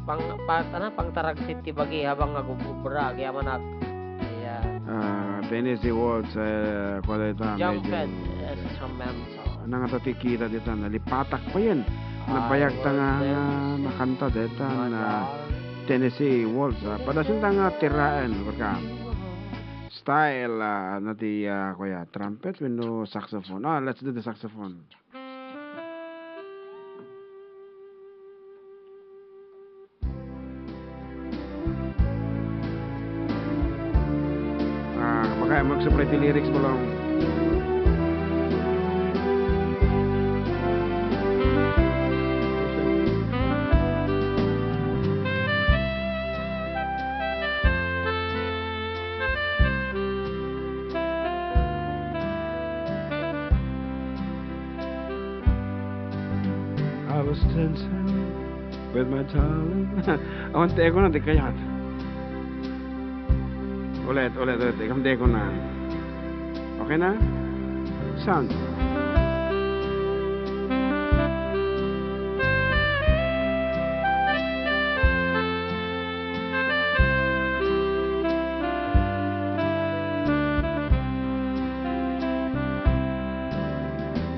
pang-, pa-, ano, pangtaragsit ti bagi habang agub-ubra, agyamanak. Ayan. Ah, Tennessee Walls, eh, kuan ita, Jump medyo, Head, yes, tremendous. Nangata ti kida dita, nalipatak pa yan. Nabayag ta nga, nga nakanta dita na Tennessee Walls, ah. Padasin ta nga tiraen, barka. Style, ah, na ti, ah, kuya, trumpet wenno saxophone? Ah, let's do the saxophone. Ah, baka mo explain the lyrics, Bolong. I was dancing with my darling. Awan ti echo na, di kayat. Ulit, ulit, ulit. Ikam di echo na. Okay na? Sound.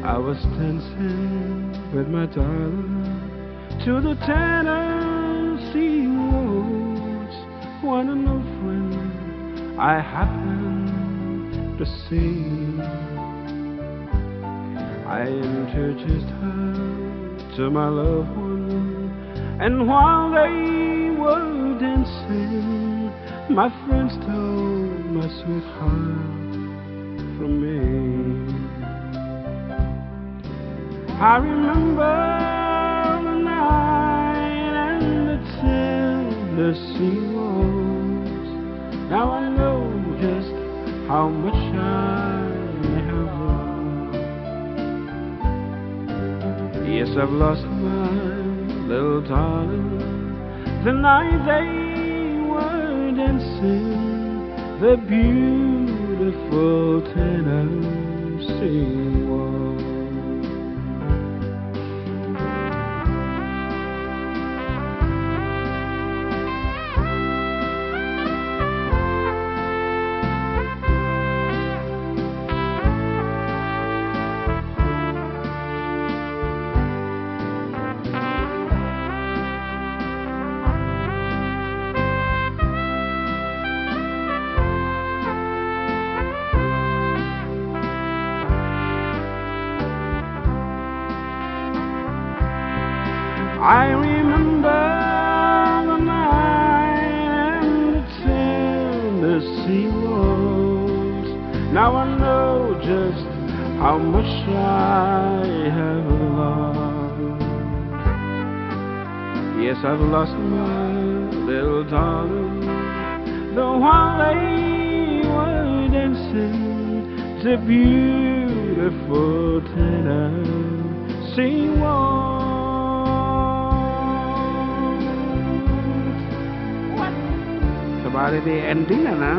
I was dancing with my darling to the Tennessee Waltz, when an old friend I happened to see. I introduced her to my loved one, and while they were dancing, my friend stole my sweetheart from me. I remember the night and the tender sea walls. Now I know just how much I have lost. Yes, I've lost my little darling. The night they were dancing, the beautiful Tennessee Waltz. I remember the night and the tender sea walls. Now I know just how much I have lost. Yes, I've lost my little darling. The while they were dancing, the beautiful Tennessee Waltz. Sabali ti ending na, na.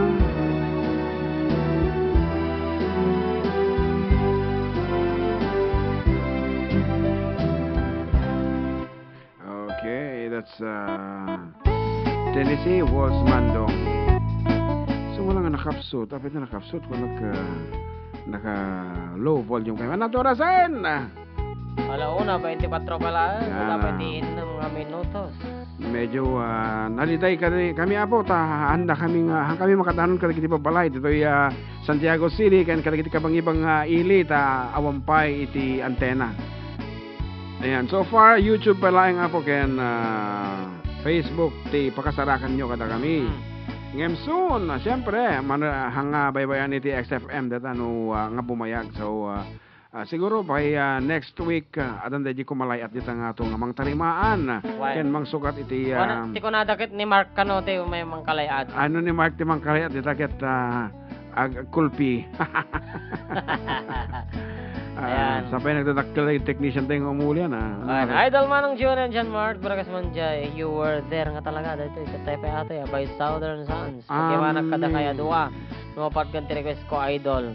Okay, that's, uh, Tennessee Waltz Mandong. So, wala nga nakapsut. Apay ta nakapsut? Wala ka, naka low volume kayo. Ano oras, Sen? Ala una, baintikwatro pa lang. Yan. Wala pa ti innem nga minutos. Medyo, ah, naliday kami, kami, Apo, ta haanda kami nga, haan kami makadanon kadagiti babbalay ditoy, ah, Santiago City, ken kadagiti kabangibang nga ili, ta awan pay iti antena. Ayan, so far, YouTube pa laeng, Apo, ken, ah, Facebook ti pakasarakanyo kadakami. Mm. Ngem soon, ah, siyempre, man-, hanga baybayan iti X F M data no, ah, nga bumayag. So, ah, Ah, siguro by, ah, next week, ah, adan daydi kumalay-at dita nga ato nga mangtarimaan, ah, Why? ken mangsukat iti, Wana, ah, ti kunada ket ni Mark kano ti may mangkalay-at. Ano ni Mark ti mangkalay-at dita ket, ah, ag-, agkulpi. Ah, Ayan. Sapay nagdadakkel ti technician tayo nga umulian, ah. Ano Ayan. ka? Idol Manong Jun and John Mark, Bragas Manjay, you were there nga talaga. Dito, ito tayo pa ate, ah, by Southern Sounds. Pagkiwanak kada Amen. kaya dua. Lumapad kan ti request ko, idol.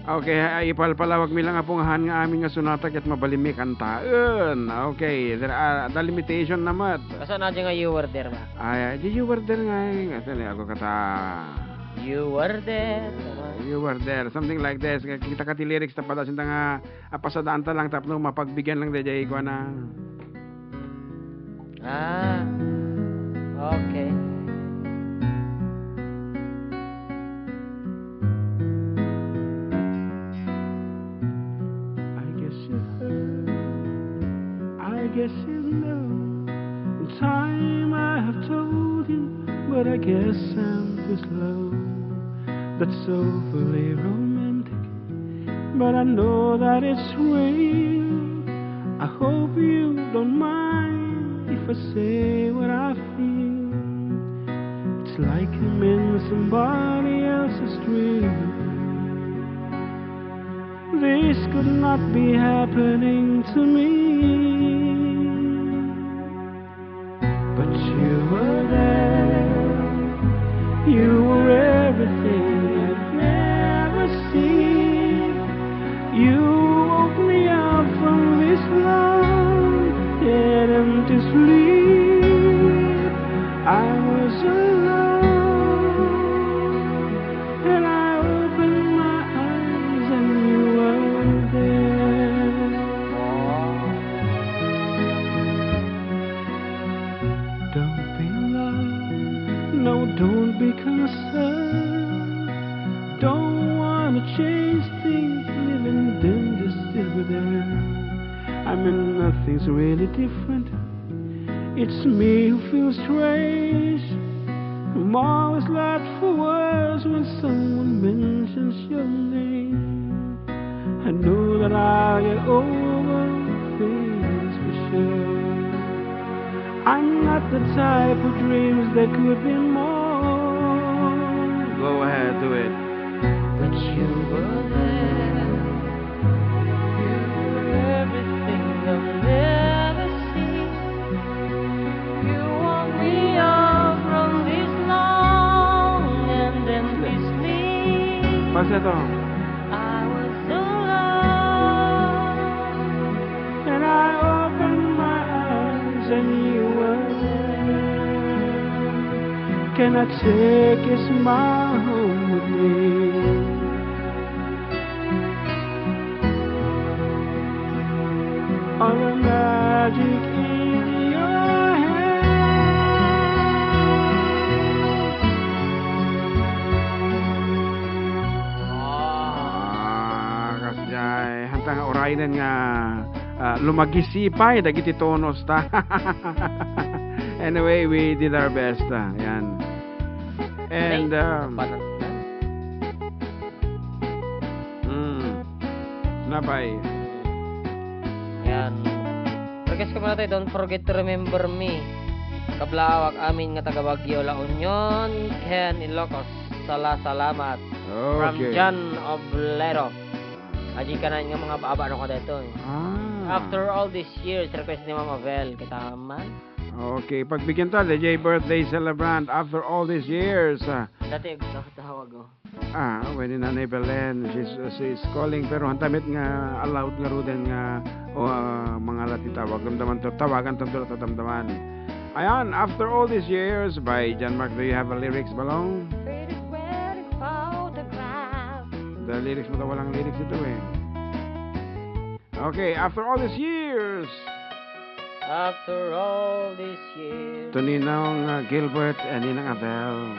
Okay, ay, ipalpalawag mi lang, Apo, nga han nga amin nga sonata ket mabalinmi kantaen. Okay, there are the limitation na met. Kasan aja nga you were there ba? Ay, ay, di you were there nga, eh. Kasan, eh, ako kata. You were there. You were there. Something like this. Kita ka ti lyrics, tapadasin ta nga apasadaanta lang tapno mapagbigan lang daydiay kuana. Ah, okay. I guess you heard, I guess you know. In time I have told you, but I guess I'm too slow. That's overly romantic. But I know that it's real. I hope you don't mind if I say what I feel. It's like I'm in somebody else's dream. This could not be happening to me. But you were there. You were everything I've ever seen. You woke me up from this long and empty sleep. I was alone, and I opened my eyes, and you were there. Don't be alarmed, no, don't be concerned. Don't wanna change things, living them just as they are. I mean, nothing's really different. It's me who feels strange. I'm always lost for words when someone mentions your name. I know that I'll get over things for sure. I'm not the type who dreams there could be more. Go ahead, do it. But you were there. You were everything I've never seen. You woke me up from this long and endless sleep. Falsetto. I was alone, and I opened my eyes, and you were there. Can I take a smile home with me? All the magic in your hand. Ah, kasjay. Hanta nga uraynen nga, ah, lumagisipay dagiti tonos ta. Anyway, we did our best, ah. Yan. And, Ay, um, kapanan-, Mm. Napay. Yan. Request ko muna tayo, Don't Forget to Remember Me. Kablawak amin nga taga Baguio, La Union, ken Ilocos. Sala, salamat. From Okay. John Oblero. Aji kanan nga mga baba no ka dito, eh. Ah. After all these years, request ni Mama Vel. Kita man. Okay, pagbigyan ta, D J birthday celebrant after all these years. Ah. Dati, tawag, oh. Ah, when ni Nanay Belen, she's, she's calling, pero hantamit nga allowed nga ruden nga, o, ah, mga lati tawag, damdaman to, tawagan tanto la ta damdaman. Ayan, After All These Years by John Mark. Do you have a lyrics, Balong? Pretty, pretty photograph. The lyrics mo, walang lyrics ito eh. Okay, After All These Years. After all these years. To Ninong, uh, Gilbert and Ninang Abel.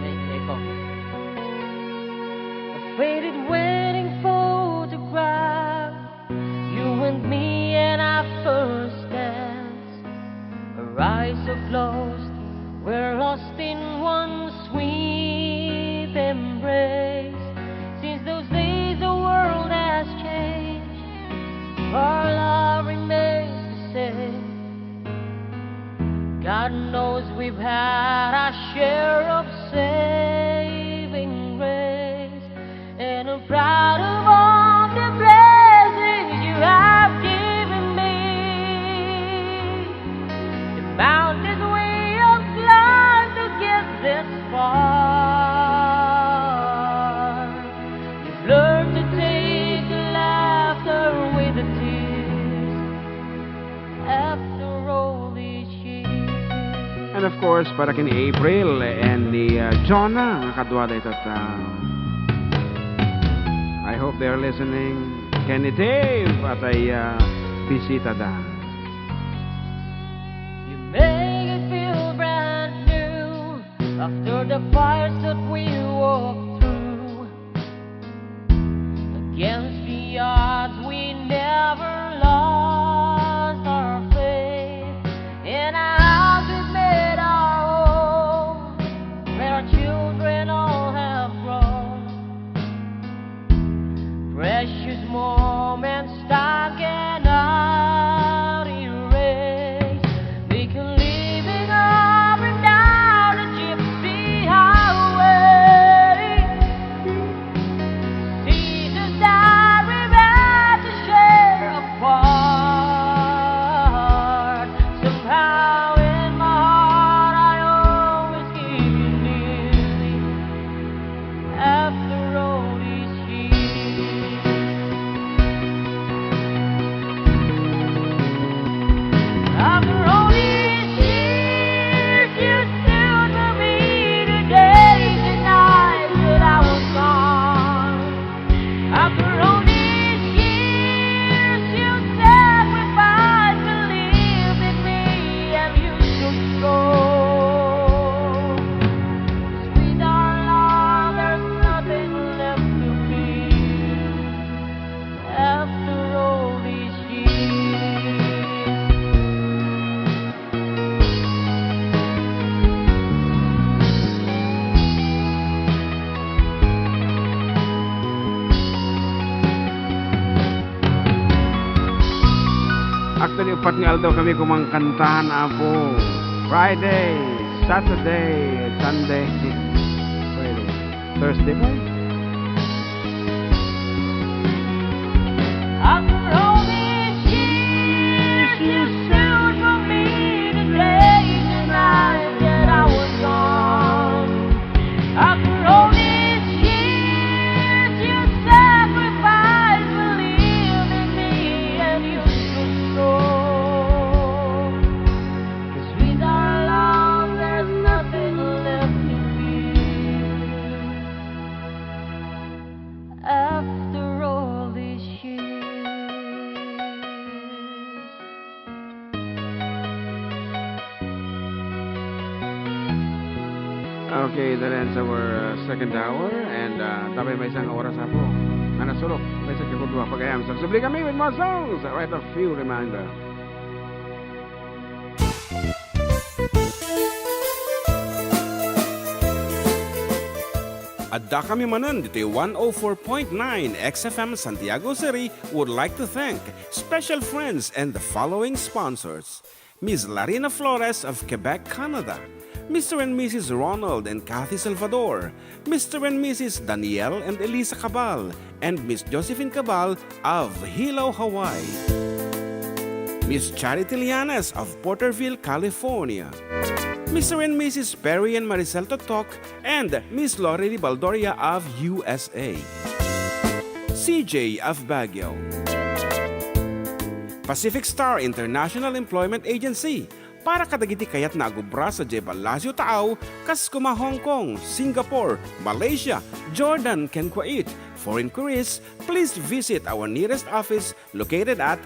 Hey, echo. A faded wedding photograph. You and me and our first dance. Our eyes so closed, we're lost in one sweet embrace. Since those days, the world has changed. Our love remains the same. God knows we've had our share of saving grace. And I'm proud of all the blessings you have given me. The mountains we have climbed to get this far. You've learned to take the laughter with the tears. After all these years. And of course, para ken April and ni, uh, Jonah, nga kadua dayta, uh, I hope they're listening. Ken ni Dave, at ay, uh, bisitada. You make it feel brand new after the fires that we walk through. Against the odds, we never lost our faith. In our house, we made our home, where our children all have grown. Precious moments time cannot erase. They can leave it all, bring down the gypsy highway. Seasons that we've had to share apart. Somehow in my heart, I always keep you near me. After all these years. After all these years, you stood for me the days and nights that I was gone. After all these years, you sacrificed, believed in me, and you stood strong. With our love, there's nothing left to fear. After all these years. Actually, upat nga aldaw kami kumangkantahan, Apo. Friday, Saturday, Sunday. Friday. Thursday pa. After all these years, you stood for me the days and nights that I was gone. After all these years, you sacrificed, believed in me, and you stood strong. 'Cause with our love, there's nothing left to fear. After all these years. Okay, that ends our, uh, second hour, and, uh, tapay maysa nga oras, Apo. Nga nasurok, maysa nga kudua, pagayam. Sagsubli kami with more songs, right, a few reminder. Adda kami manen ditoy one oh four point nine X F M Santiago City would like to thank special friends and the following sponsors: Miss Larina Flores of Quebec, Canada, Mister and Missus Ronald and Kathy Salvador, Mister and Missus Daniel and Elisa Cabal, and Miss Josephine Cabal of Hilo, Hawaii, Miss Charity Lianes of Porterville, California, Mister and Missus Perry and Maricel Totok, and Miss Lorely Baldoria of U S A, C J of Baguio, Pacific Star International Employment Agency, para kadagiti kayatna a gubra sadiay Palacio Taaw, kas kuma Hong Kong, Singapore, Malaysia, Jordan, ken Kuwait, For inquiries, please visit our nearest office located at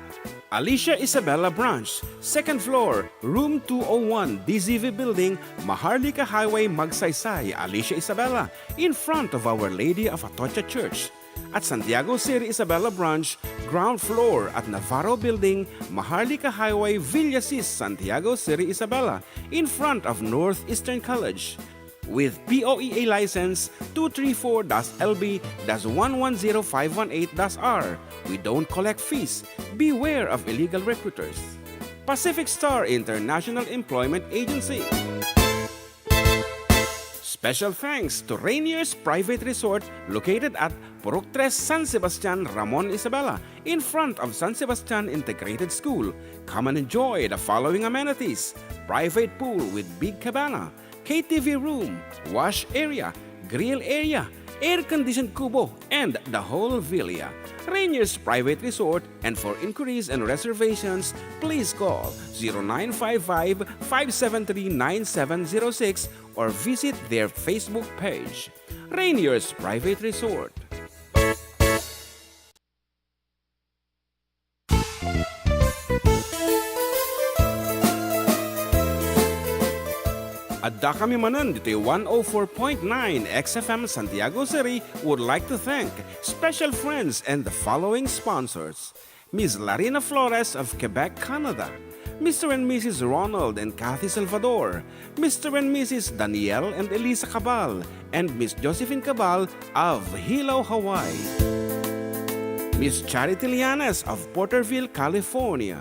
Alicia Isabela Branch, second floor, room two oh one, D Z V Building, Maharlika Highway, Magsaysay, Alicia Isabela, in front of Our Lady of Atocha Church. At Santiago City Isabela Branch, ground floor at Navarro Building, Maharlika Highway, Villasis, Santiago City Isabela, in front of Northeastern College. With P O E A license two three four dash L B dash one one zero five one eight dash R, we don't collect fees. Beware of illegal recruiters. Pacific Star International Employment Agency. Special thanks to Rainier's Private Resort located at Purok Tres, San Sebastian, Ramon Isabela, in front of San Sebastian Integrated School. Come and enjoy the following amenities: private pool with big cabana, K T V room, wash area, grill area, air-conditioned kubo, and the whole villa. Rainier's Private Resort, and for inquiries and reservations, please call zero nine five five, five seven three, nine seven zero six or visit their Facebook page. Rainier's Private Resort. Addakami manen ditoy one oh four point nine X F M Santiago City would like to thank special friends and the following sponsors: Miss Larina Flores of Quebec, Canada, Mister and Missus Ronald and Kathy Salvador, Mister and Missus Daniel and Elisa Cabal, and Miss Josephine Cabal of Hilo, Hawaii. Miss Charity Lianes of Porterville, California.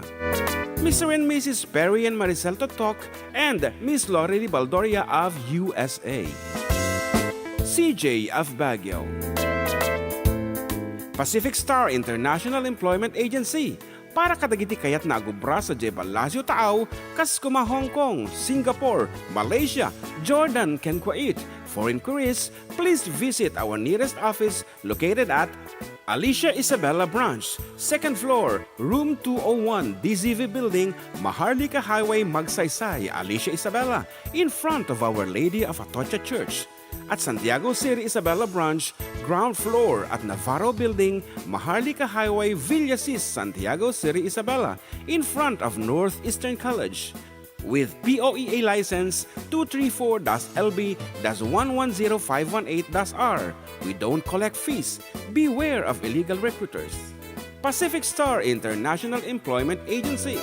Mister and Missus Perry and Maricel Totok and Miss Lorely Baldoria of U S A. C J of Baguio. Pacific Star International Employment Agency, para kadagiti kayatna a gubra sadiay ballasiw taaw, kas koma Hong Kong, Singapore, Malaysia, Jordan, ken Kuwait. For inquiries, please visit our nearest office located at Alicia Isabela Branch, second floor, room two oh one, D Z V Building, Maharlika Highway, Magsaysay, Alicia Isabela, in front of Our Lady of Atocha Church. At Santiago City Isabela Branch, ground floor at Navarro Building, Maharlika Highway, Villasis, Santiago City Isabela, in front of Northeastern College. With P O E A license two three four dash L B dash one one zero five one eight dash R, we don't collect fees. Beware of illegal recruiters. Pacific Star International Employment Agency.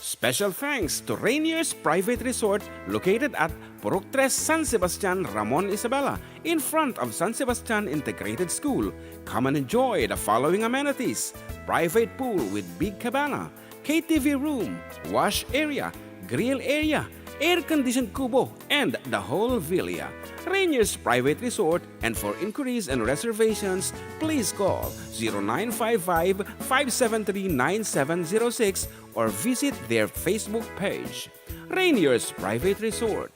Special thanks to Rainier's Private Resort located at Purok Tres, San Sebastian, Ramon Isabela, in front of San Sebastian Integrated School. Come and enjoy the following amenities: private pool with big cabana, K T V room, wash area, grill area, air-conditioned kubo, and the whole villa. Rainier's Private Resort, and for inquiries and reservations, please call zero nine five five, five seven three, nine seven zero six or visit their Facebook page, Rainier's Private Resort.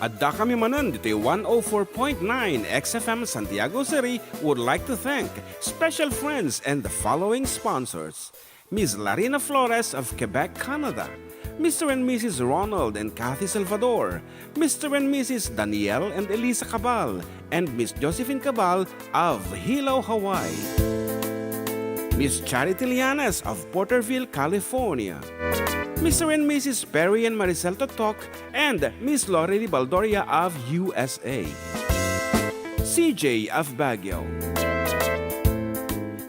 Addakami manen ditoy one oh four point nine X F M Santiago City would like to thank special friends and the following sponsors: Miss Larina Flores of Quebec, Canada, Mister and Missus Ronald and Kathy Salvador, Mister and Missus Daniel and Elisa Cabal, and Miss Josephine Cabal of Hilo, Hawaii. Miss Charity Lianes of Porterville, California. Mister and Missus Perry and Maricel Totok and Miss Lorely Baldoria of U S A. C J of Baguio.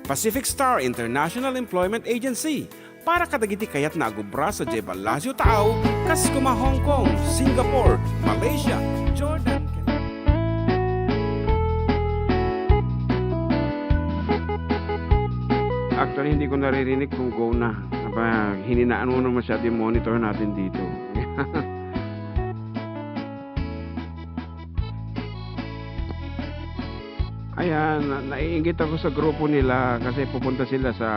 Pacific Star International Employment Agency, para kadagiti kayatna a gubra sadiay ballasiw taaw, kas koma Hong Kong, Singapore, Malaysia, Jordan. Actually, hindi ko naririnig kung go na. Aba, hininaan mo na masyado yung monitor natin dito. Ayan, na-, naiinggit ako sa grupo nila kasi pupunta sila sa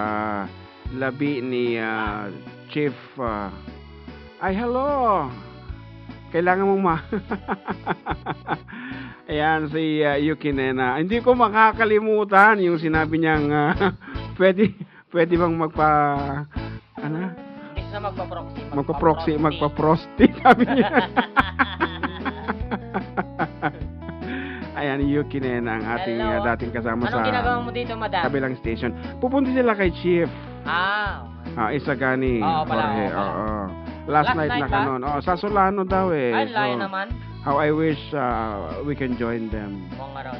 labi ni, ah, Chief, ah, ay, hello! Kailangan mong ma-, ayan, si, ah, Yuki Nena. Hindi ko makakalimutan yung sinabi niyang, ah, pwede, Pwede bang magpa-, ano? Imbis na magpa-proxy, magpa-proxy, magpa-proxy. Magpa-proxy, sabi niya. Ayan, Yuki Nena, ang ating, hello, ah, dating kasama sa kabilang station. Anong ginagawa mo dito, madam? Pupunta sila kay Chief. Ah, okay. Ah, Isagani, oo pala, Jorge, oo pala. Oo. Last night na kanon. Last night ba? Oo, sa Solano daw eh. Ay, layo naman. So, how I wish, ah, we can join them. Oo nga raw.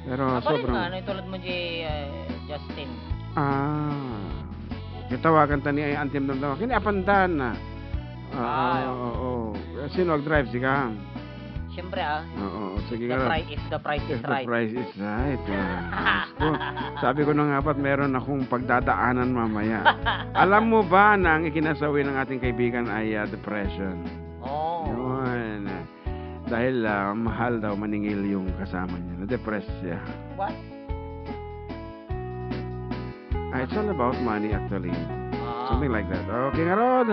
Pero sobrang, ano, itulad mo di, eh, Justin. Ah. Kitawagan ta ni ay Antim Damdama. Kini apandan na. Ah, ah, oo, oo. Sino ag-drive? Sika? Siyempre, ah. Oo, sige nga. If the price is right. If the price is right, ah. Diyos ko. Sabi ko na nga ba't meron akong pagdadaanan mamaya. Alam mo ba na ang ikinasawi ng ating kaibigan ay, ah, depression? Oh. Yun. Dahil, ah, mahal daw maningil yung kasama niya. Na-depress siya. What? Ah, it's all about money, actually. Ah. Something like that. Okay, ngarud,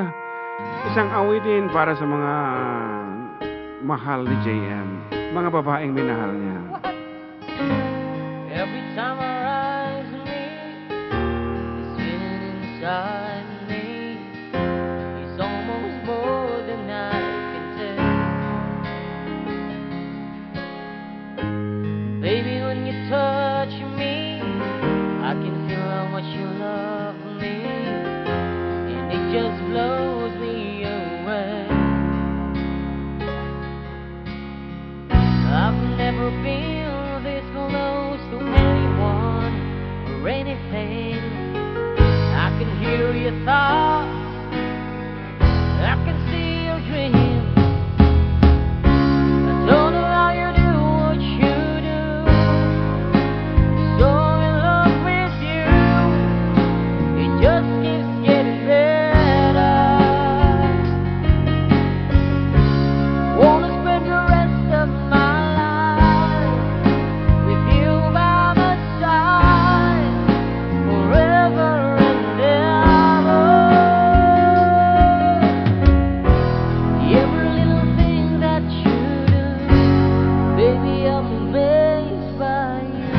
isang awitin para sa mga mahal ni J M. Mga babaeng minahal niya. What? Every time I rise me, this feeling inside me is almost more than I can take. Baby, when you touch me, I can feel how much you love me, and it just blows me away. I've never been this close to anyone or anything. I can hear your thoughts. I can see your dreams. I don't know how you do what you do. So in love with you, it just keeps getting better. Wanna spend the rest of my life with you by my side forever and ever. Every little thing that you do, baby, I'm amazed by you.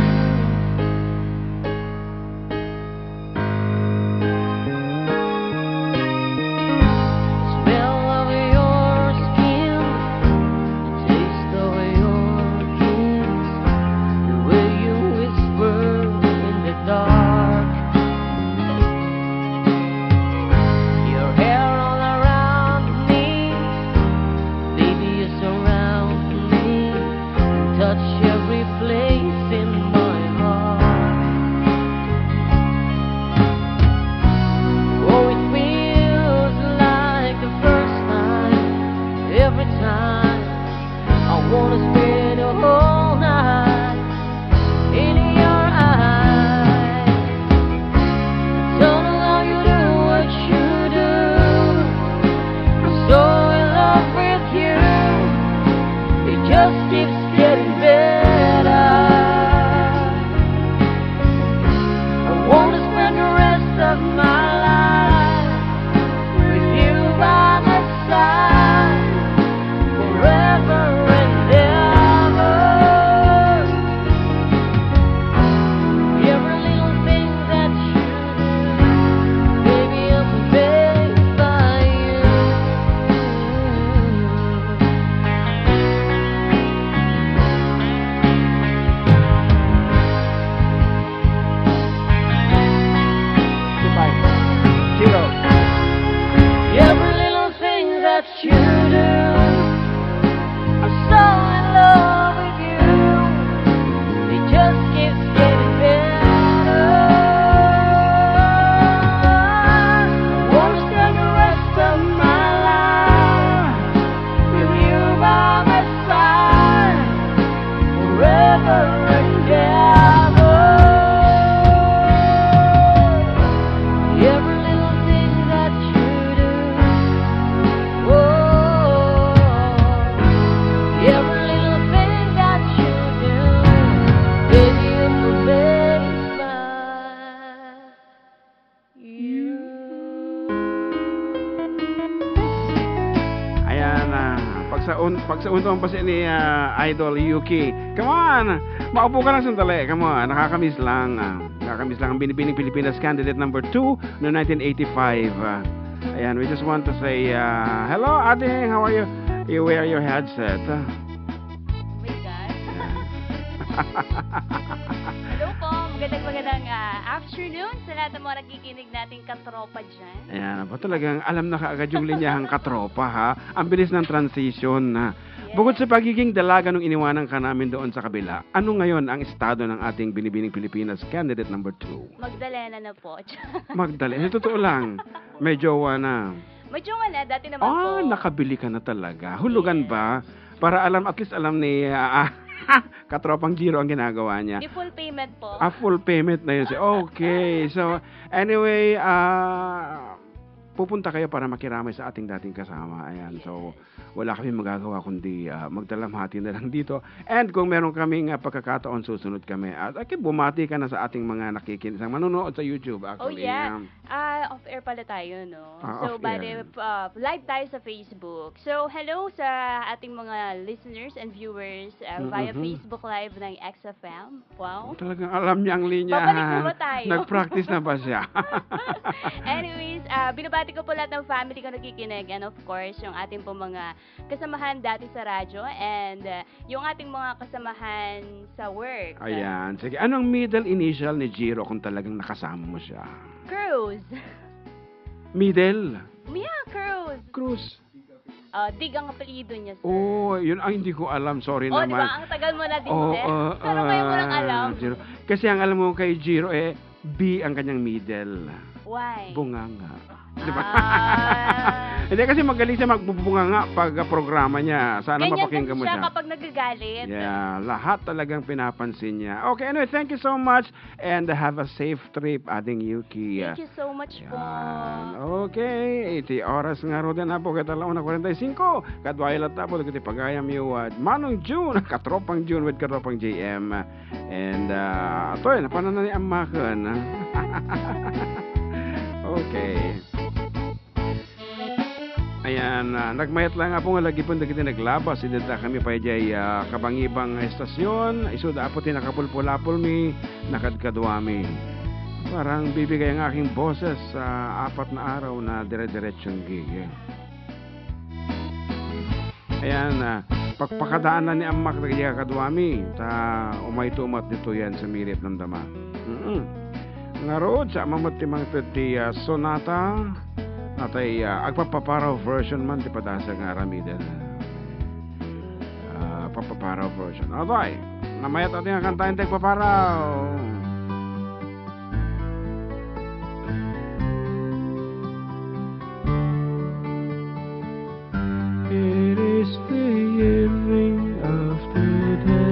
Smell of your skin, the taste of your kiss, the way you whisper in the dark. Your hair all around me, baby, you surround me, touch every place in my heart. Oh, it feels like the first time, every time. I wanna spend a whole night in your eyes. Don't know how you do what you do. I'm so in love with you. It just keeps getting better. I wanna spend the rest of my life with you by my side forever and ever. Every little thing that you do, baby, I'm amazed by you. Goodbye. Zero. Every little thing that you do, I'm so in love with you. It just keeps getting better. I wanna spend the rest of my life with you by my side forever and ever. Every little thing that you do, oh, every little thing that you do, baby, I'm amazed by you. Ayan, ah, pagsaun-, pagsaunton pa siya ni, ah, Idol Yuki. Come on! Maupo ka lang sandali. Come on, nakakamiss lang, ah. Kami lang ang Binibining Pilipinas candidate number two no nineteen eighty-five. Ah, ayan, we just want to say, ah, hello, Ading, how are you? You wear your headset. Ah. Oh my God. Hello po, magandang, magandang, ah, afternoon sa lahat ng mga nakikinig nating katropa dyan. Ayan, aba, talagang alam na kaagad yung linyahang katropa, ha? Ang bilis ng transition, ha? Yes. Bukod sa pagiging dalaga nung iniwanan ka namin doon sa kabila, ano ngayon ang estado ng ating Binibining Pilipinas candidate number two? Magdalena na po. Magdalena. Sa totoo lang, may jowa na. May jowa na, dati naman Ah, po. Nakabili ka na talaga. Hulugan Yes. ba? Para alam, at least alam ni, ah, ah, katropang Jiro ang ginagawa niya. Di full payment po. Ah, full payment na yun. Si-, okay. So, anyway, ah, pupunta kayo para makiramay sa ating dating kasama. Ayan. So, Yes. wala kami magagawa kundi, ah, magdalamhati na lang dito. And kung meron kaming, ah, pagkakataon, susunod kami. At, okay, bumati ka na sa ating mga nakikin-, sa manonood sa YouTube, Oh, actually, yeah. um, Ah, off-air pala tayo, no? Ah, So, off-air. bale, ah, live tayo sa Facebook. So, hello sa ating mga listeners and viewers, ah, via Mm-hmm. Facebook Live ng X F M. Wow. Oh, talagang alam niya ang linya, Babalik na ha? ba tayo? Nag-practice na ba siya? Anyways, ah, binabati ko po lahat ng family ko nakikinig and of course, yung ating po mga kasamahan dati sa radyo and, ah, yung ating mga kasamahan sa work. Ayan. Sige, anong middle initial ni Jiro kung talagang nakasama mo siya? Cruz. Middle? Yeah, Cruz. Cruz. Oh, Dig ang apelyido niya, sir. Oh, yun. Ay, hindi ko alam. Sorry Oh, di naman. ba? Ang tagal mo na din, Oo, sir. oo, Pero ngayon mo lang ah, alam. Jiro. Kasi ang alam mo kay Jiro, eh, B ang kanyang middle. Why? Bunganga. Di ba? Ah. Hindi, kasi magaling siya magbubunganga pag, ah, programa niya. Sana Ganyan mapakinggan kasi mo siya siya. kapag nagagalit. Yeah, lahat talagang pinapansin niya. Okay, anyway, thank you so much and have a safe trip, Ading Yuki. Thank you so much po. Yan. Okay, iti oras nga ruden na po, ket alas una kuwarenta y singko. Kadua latta po, dagiti pagayam yo, ah, Manong June, Katropang June with Katropang J M. And, ah, atoy, napanan na ni Ammaken, ah. Okay. Ayan, ah, nagmayat lang nga po nga lagipon dagiti naglabas. Idi dakami pay diay, ah, kabangibang nga estasyon. Isuda po ti nakapulpulapolmi, nakadkaduami. Parang bibigay ang aking boses sa apat na araw na dire-diretsong gig. Ayan, ah, pakpakadaan na ni Ammak dagiti kakaduami, ta umayto met ditoy yan sumirit ng dama. Mm-mm. Ngarud, sa mamot ti mangted ti, ah, sonata, natay, ah, agpapaparaw version man ti padasa nga aramiden. Ah, papaparaw version. Abay, namayat ati nga kantaen ti agpaparaw. It is the evening of the day.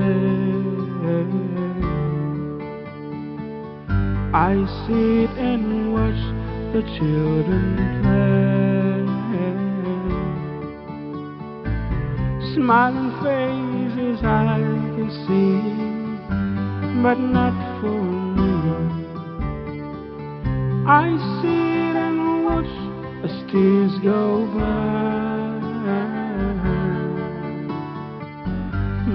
I sit and watch the children play. Smiling faces I can see, but not for me. I sit and watch as tears go by.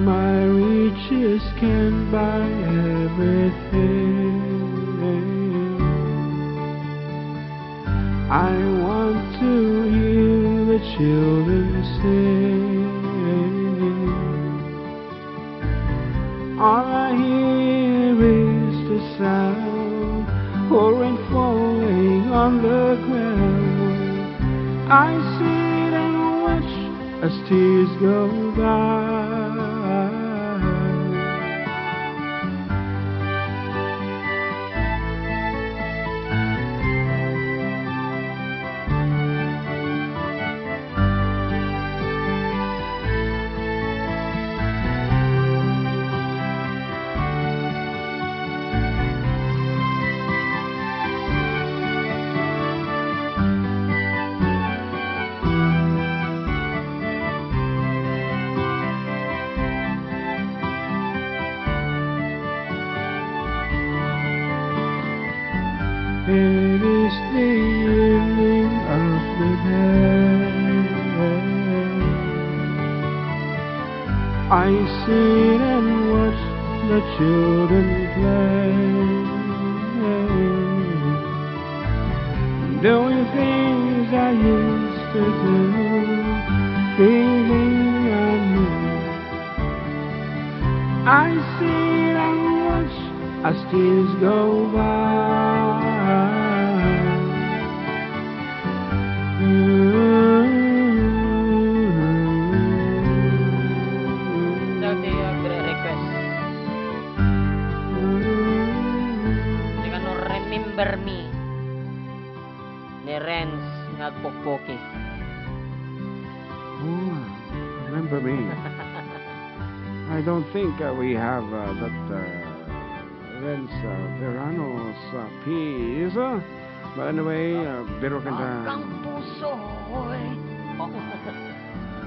My riches can't buy everything. I want to hear the children sing. All I hear is the sound of rain falling on the ground. I sit and watch as tears go by. Days go by. Dati agre-request. Di kano Remember Me ni Renz nga agpukpuki. Oh, Remember Me. I don't think, uh, we have, uh, that, uh, Renz, uh, Verano's, uh, piece. But anyway, uh, biro kanta. Hanggang puso'y.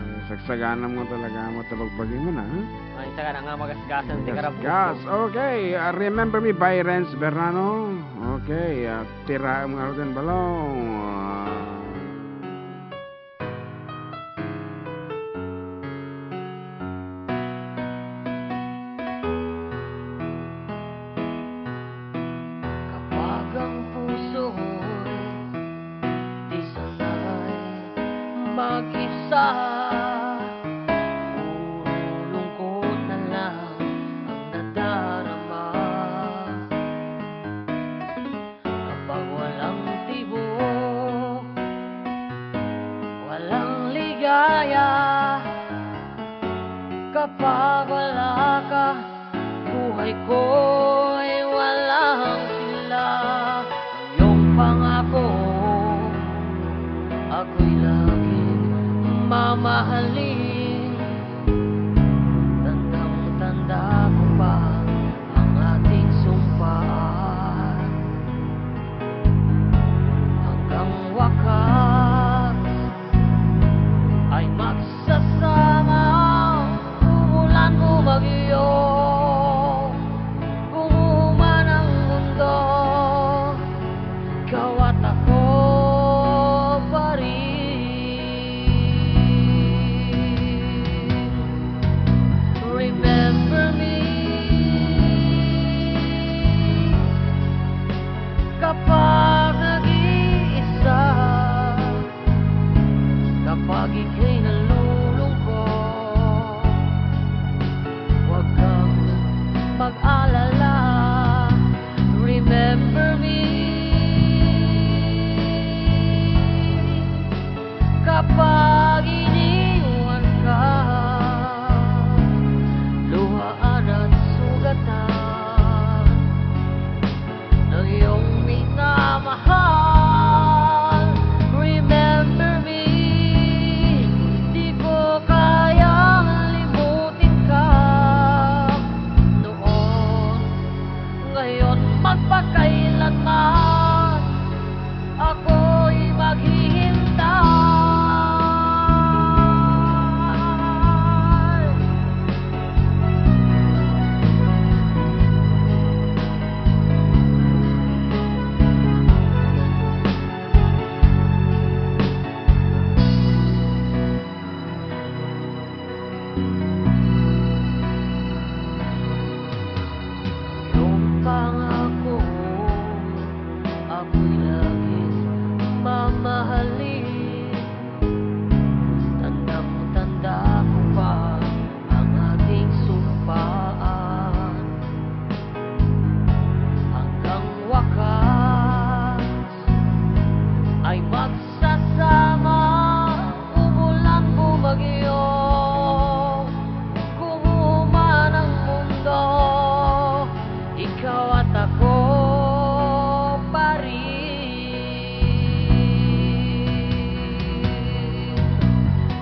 Eh, sagsagana mo talaga mo, tabagbagi mo na, ha? Ay, sagana nga magasgasan ti karapuso. Magasgas. Okay, uh, Remember Me by Renz Verano. Okay, uh, tiraem nga ruten balaw. Uh, Kapag ang puso'y di sanay mag-isa, puro lungkot na lang ang nadarama. Kapag walang tibok, walang ligaya, kapag wala ka, buhay ko'y walang sigla. Ang iyong pangako, ako'y laging mamahalin. Tandang-tanda ko pa ang ating sumpaan. Hanggang wakas ay magsasama, umulan o bagyo, kung man ang mundo, ikaw at ako pa rin. Remember me kapag nag-iisa, kapag ika'y nalulungkot, huwag kang mag-alala. Remember me kapag iniwan ka, luhaan at sugatan ng iyong minamahal. Remember me, di ko kayang limutin ka noon, ngayon, magpakailanman ako'y maghihintay. Iyong pangako, ako'y laging mamahalin. Tandang-tanda ko pa ang ating sumpaan. Hanggang wakas ay magsasama, umulan, bumagyo, kung man ang mundo, ikaw at ako pa rin.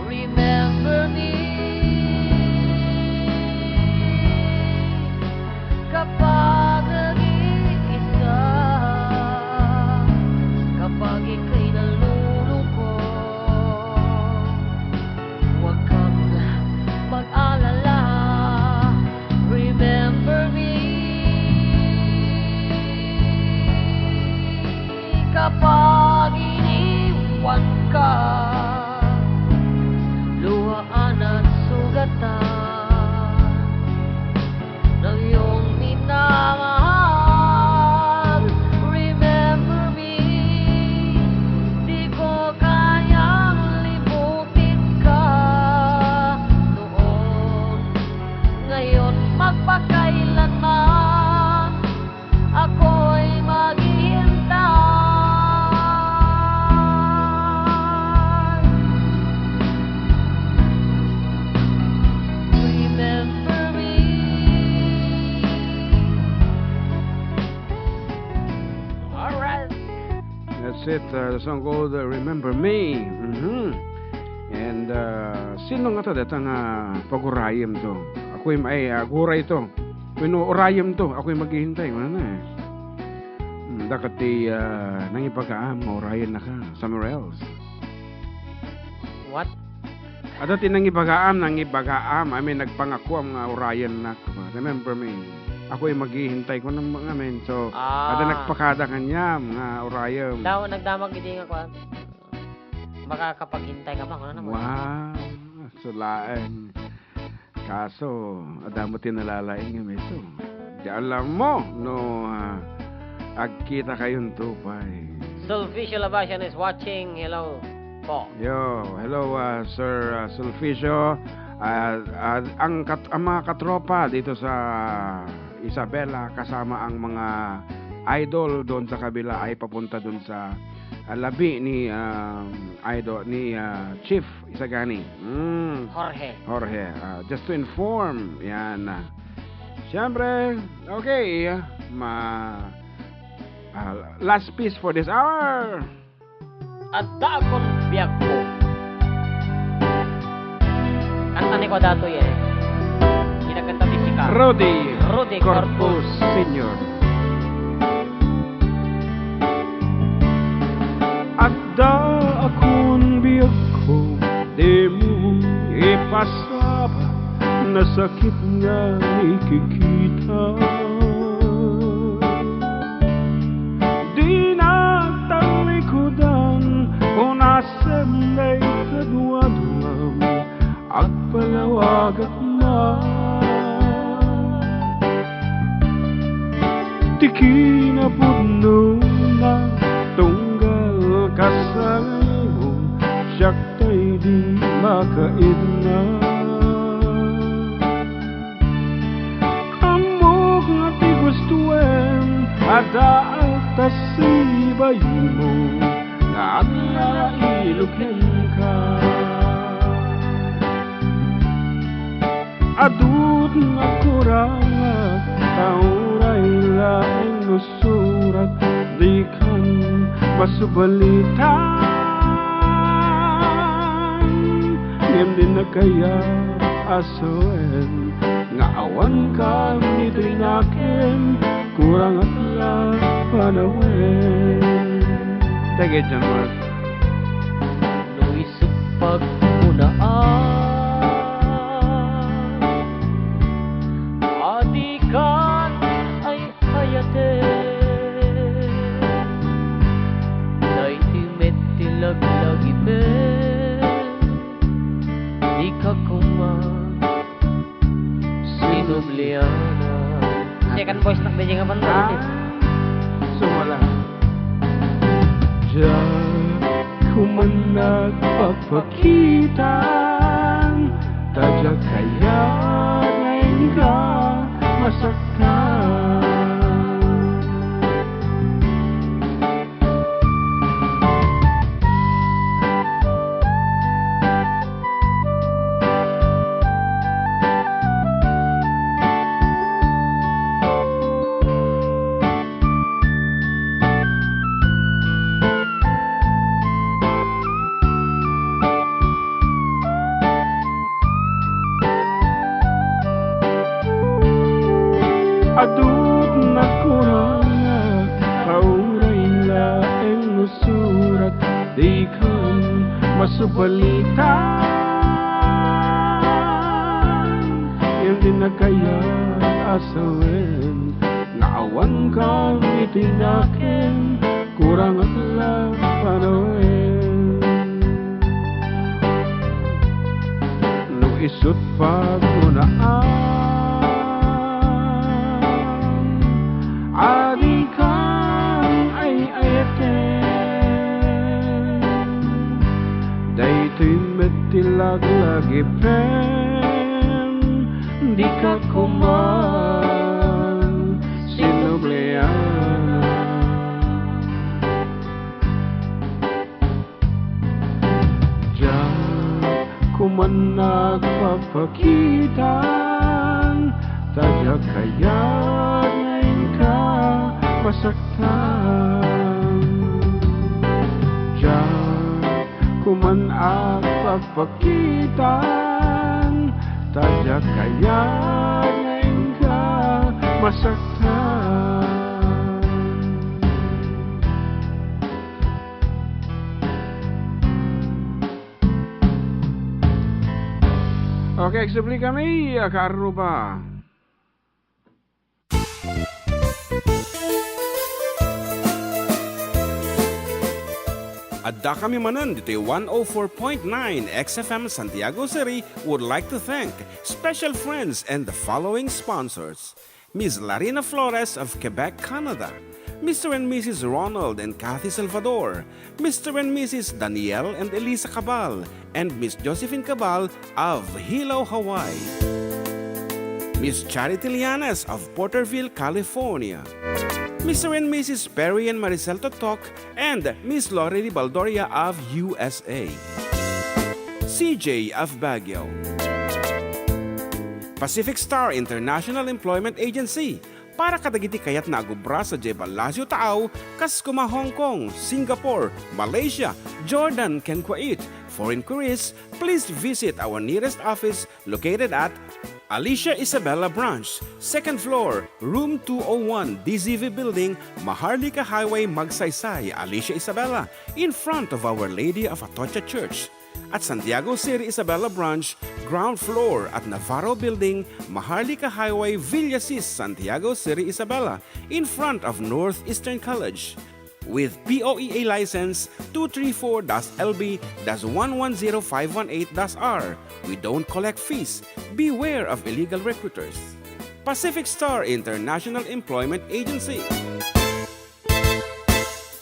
Remember me kapag nag-iisa, kapag ika'y nalulungkot, huwag kang mag-alala. Remember me kapag iniwan ka, luhaan at sugatan ng iyong minamahal. Remember me, di ko kayang limutin ka noon, ngayon, magpakailanman. It, uh, the song called, uh, Remember Me. Mhm. And, uh, sino ngata dayta nga pagurayem to? Akoy, ay, aguray to. Wenno urayem to. Akoy maghihintay. Kunana eh. Hmm, dakot ti, uh, nangibagaam nga urayennaka somewhere else. What? Adda ti nangibagaam, nangibagaam, I mean, nagpangakuam nga urayennak. Remember me. Akoy maghihintay, kunam ngamin. So, Ah. adda nagpakada kaniam nga urayem. Daw, nagdamag idi nga kuan. Makakapaghintay ka ba? Kunana mo. Wow, so laeng. Kaso, adda met ti nalalaing nga meto. Di alam mo, no, ah, agkita kayon to pay. Sulficio Labacian is watching. Hello po. Yo, hello, ah, Sir, ah, Sulficio. Ah, ah, ang kat-, ang mga katropa dito sa Isabela, kasama ang mga idol doon sa kabila ay papunta doon sa, ah, labi ni, ah, idol, ni, ah, Chief Isagani. Mm. Jorge. Jorge, ah, just to inform, yan, ah. Siyempre, okay, ma-, ah, last piece for this hour. Addaakon biagko. Kanta ni Kuadatoy eh. Kinakanta ti sika. Rudy Rudy Corpus Corpus. Senior. Addaakon biagko, dimo ipasaba, nasakit nga ikikita. Dinak talikudan, unasem dayta duaduam, agpalawagak man. Ti kinapudnona, tunggal kasangaymo, siak tay di makaidna. Ammok nga ti gustoem, addaak ta sibaymo, nga agnailok kenka. Adut nga kurangak, ta uray laeng no surat, dikan masubalitan. Ngem di nakayat a sawen nga awan kam itoy nakem, kurangak la panawen. Thank you, John Mark. No isu ti pagkunaan, a dikan ay-ayaten. Daytoy met ti laglagipen, dika koma sinubliana. Second voice na, pwede nga banda. Ah, sumala. Diak koman nagpakpakitan, ta diak kayat nga inka masaktan. Adut nga kurangak, a uray laeng no surat, dikan masubalitan. Ngem di nakayat a sawen nga awan kam iti nakem, kurangak la panawen. No isut' pagkunaan, a dikan ay-ayaten. Daytoy met ti laglagipen, dika koman sinubliana. Diak koman nagpakpakitan, ta diak kayat nga inka masaktan. Man a papakitan, ta diak kayat nga inka masaktan. Okay, agsubli kami, a kaarruba. Addakami manen ditoy one oh four point nine X F M Santiago City would like to thank special friends and the following sponsors: Miss Larina Flores of Quebec, Canada, Mister and Missus Ronald and Kathy Salvador, Mister and Missus Daniel and Elisa Cabal, and Miss Josephine Cabal of Hilo, Hawaii. Miss Charity Lianes of Porterville, California. Mister and Missus Perry and Maricel Totok and Miss Lorely Baldoria of U S A. C J of Baguio. Pacific Star International Employment Agency, para kadagiti kayatna a agubra sadiay ballasiw taaw, kas koma Hong Kong, Singapore, Malaysia, Jordan, ken Kuwait. For inquiries, please visit our nearest office located at Alicia Isabela Branch, second floor, room two oh one, D Z V Building, Maharlika Highway, Magsaysay, Alicia Isabela, in front of Our Lady of Atocha Church. At Santiago City Isabela Branch, ground floor at Navarro Building, Maharlika Highway, Villasis, Santiago City Isabela, in front of Northeastern College. With P O E A license two three four dash L B dash one one zero five one eight dash R, we don't collect fees. Beware of illegal recruiters. Pacific Star International Employment Agency.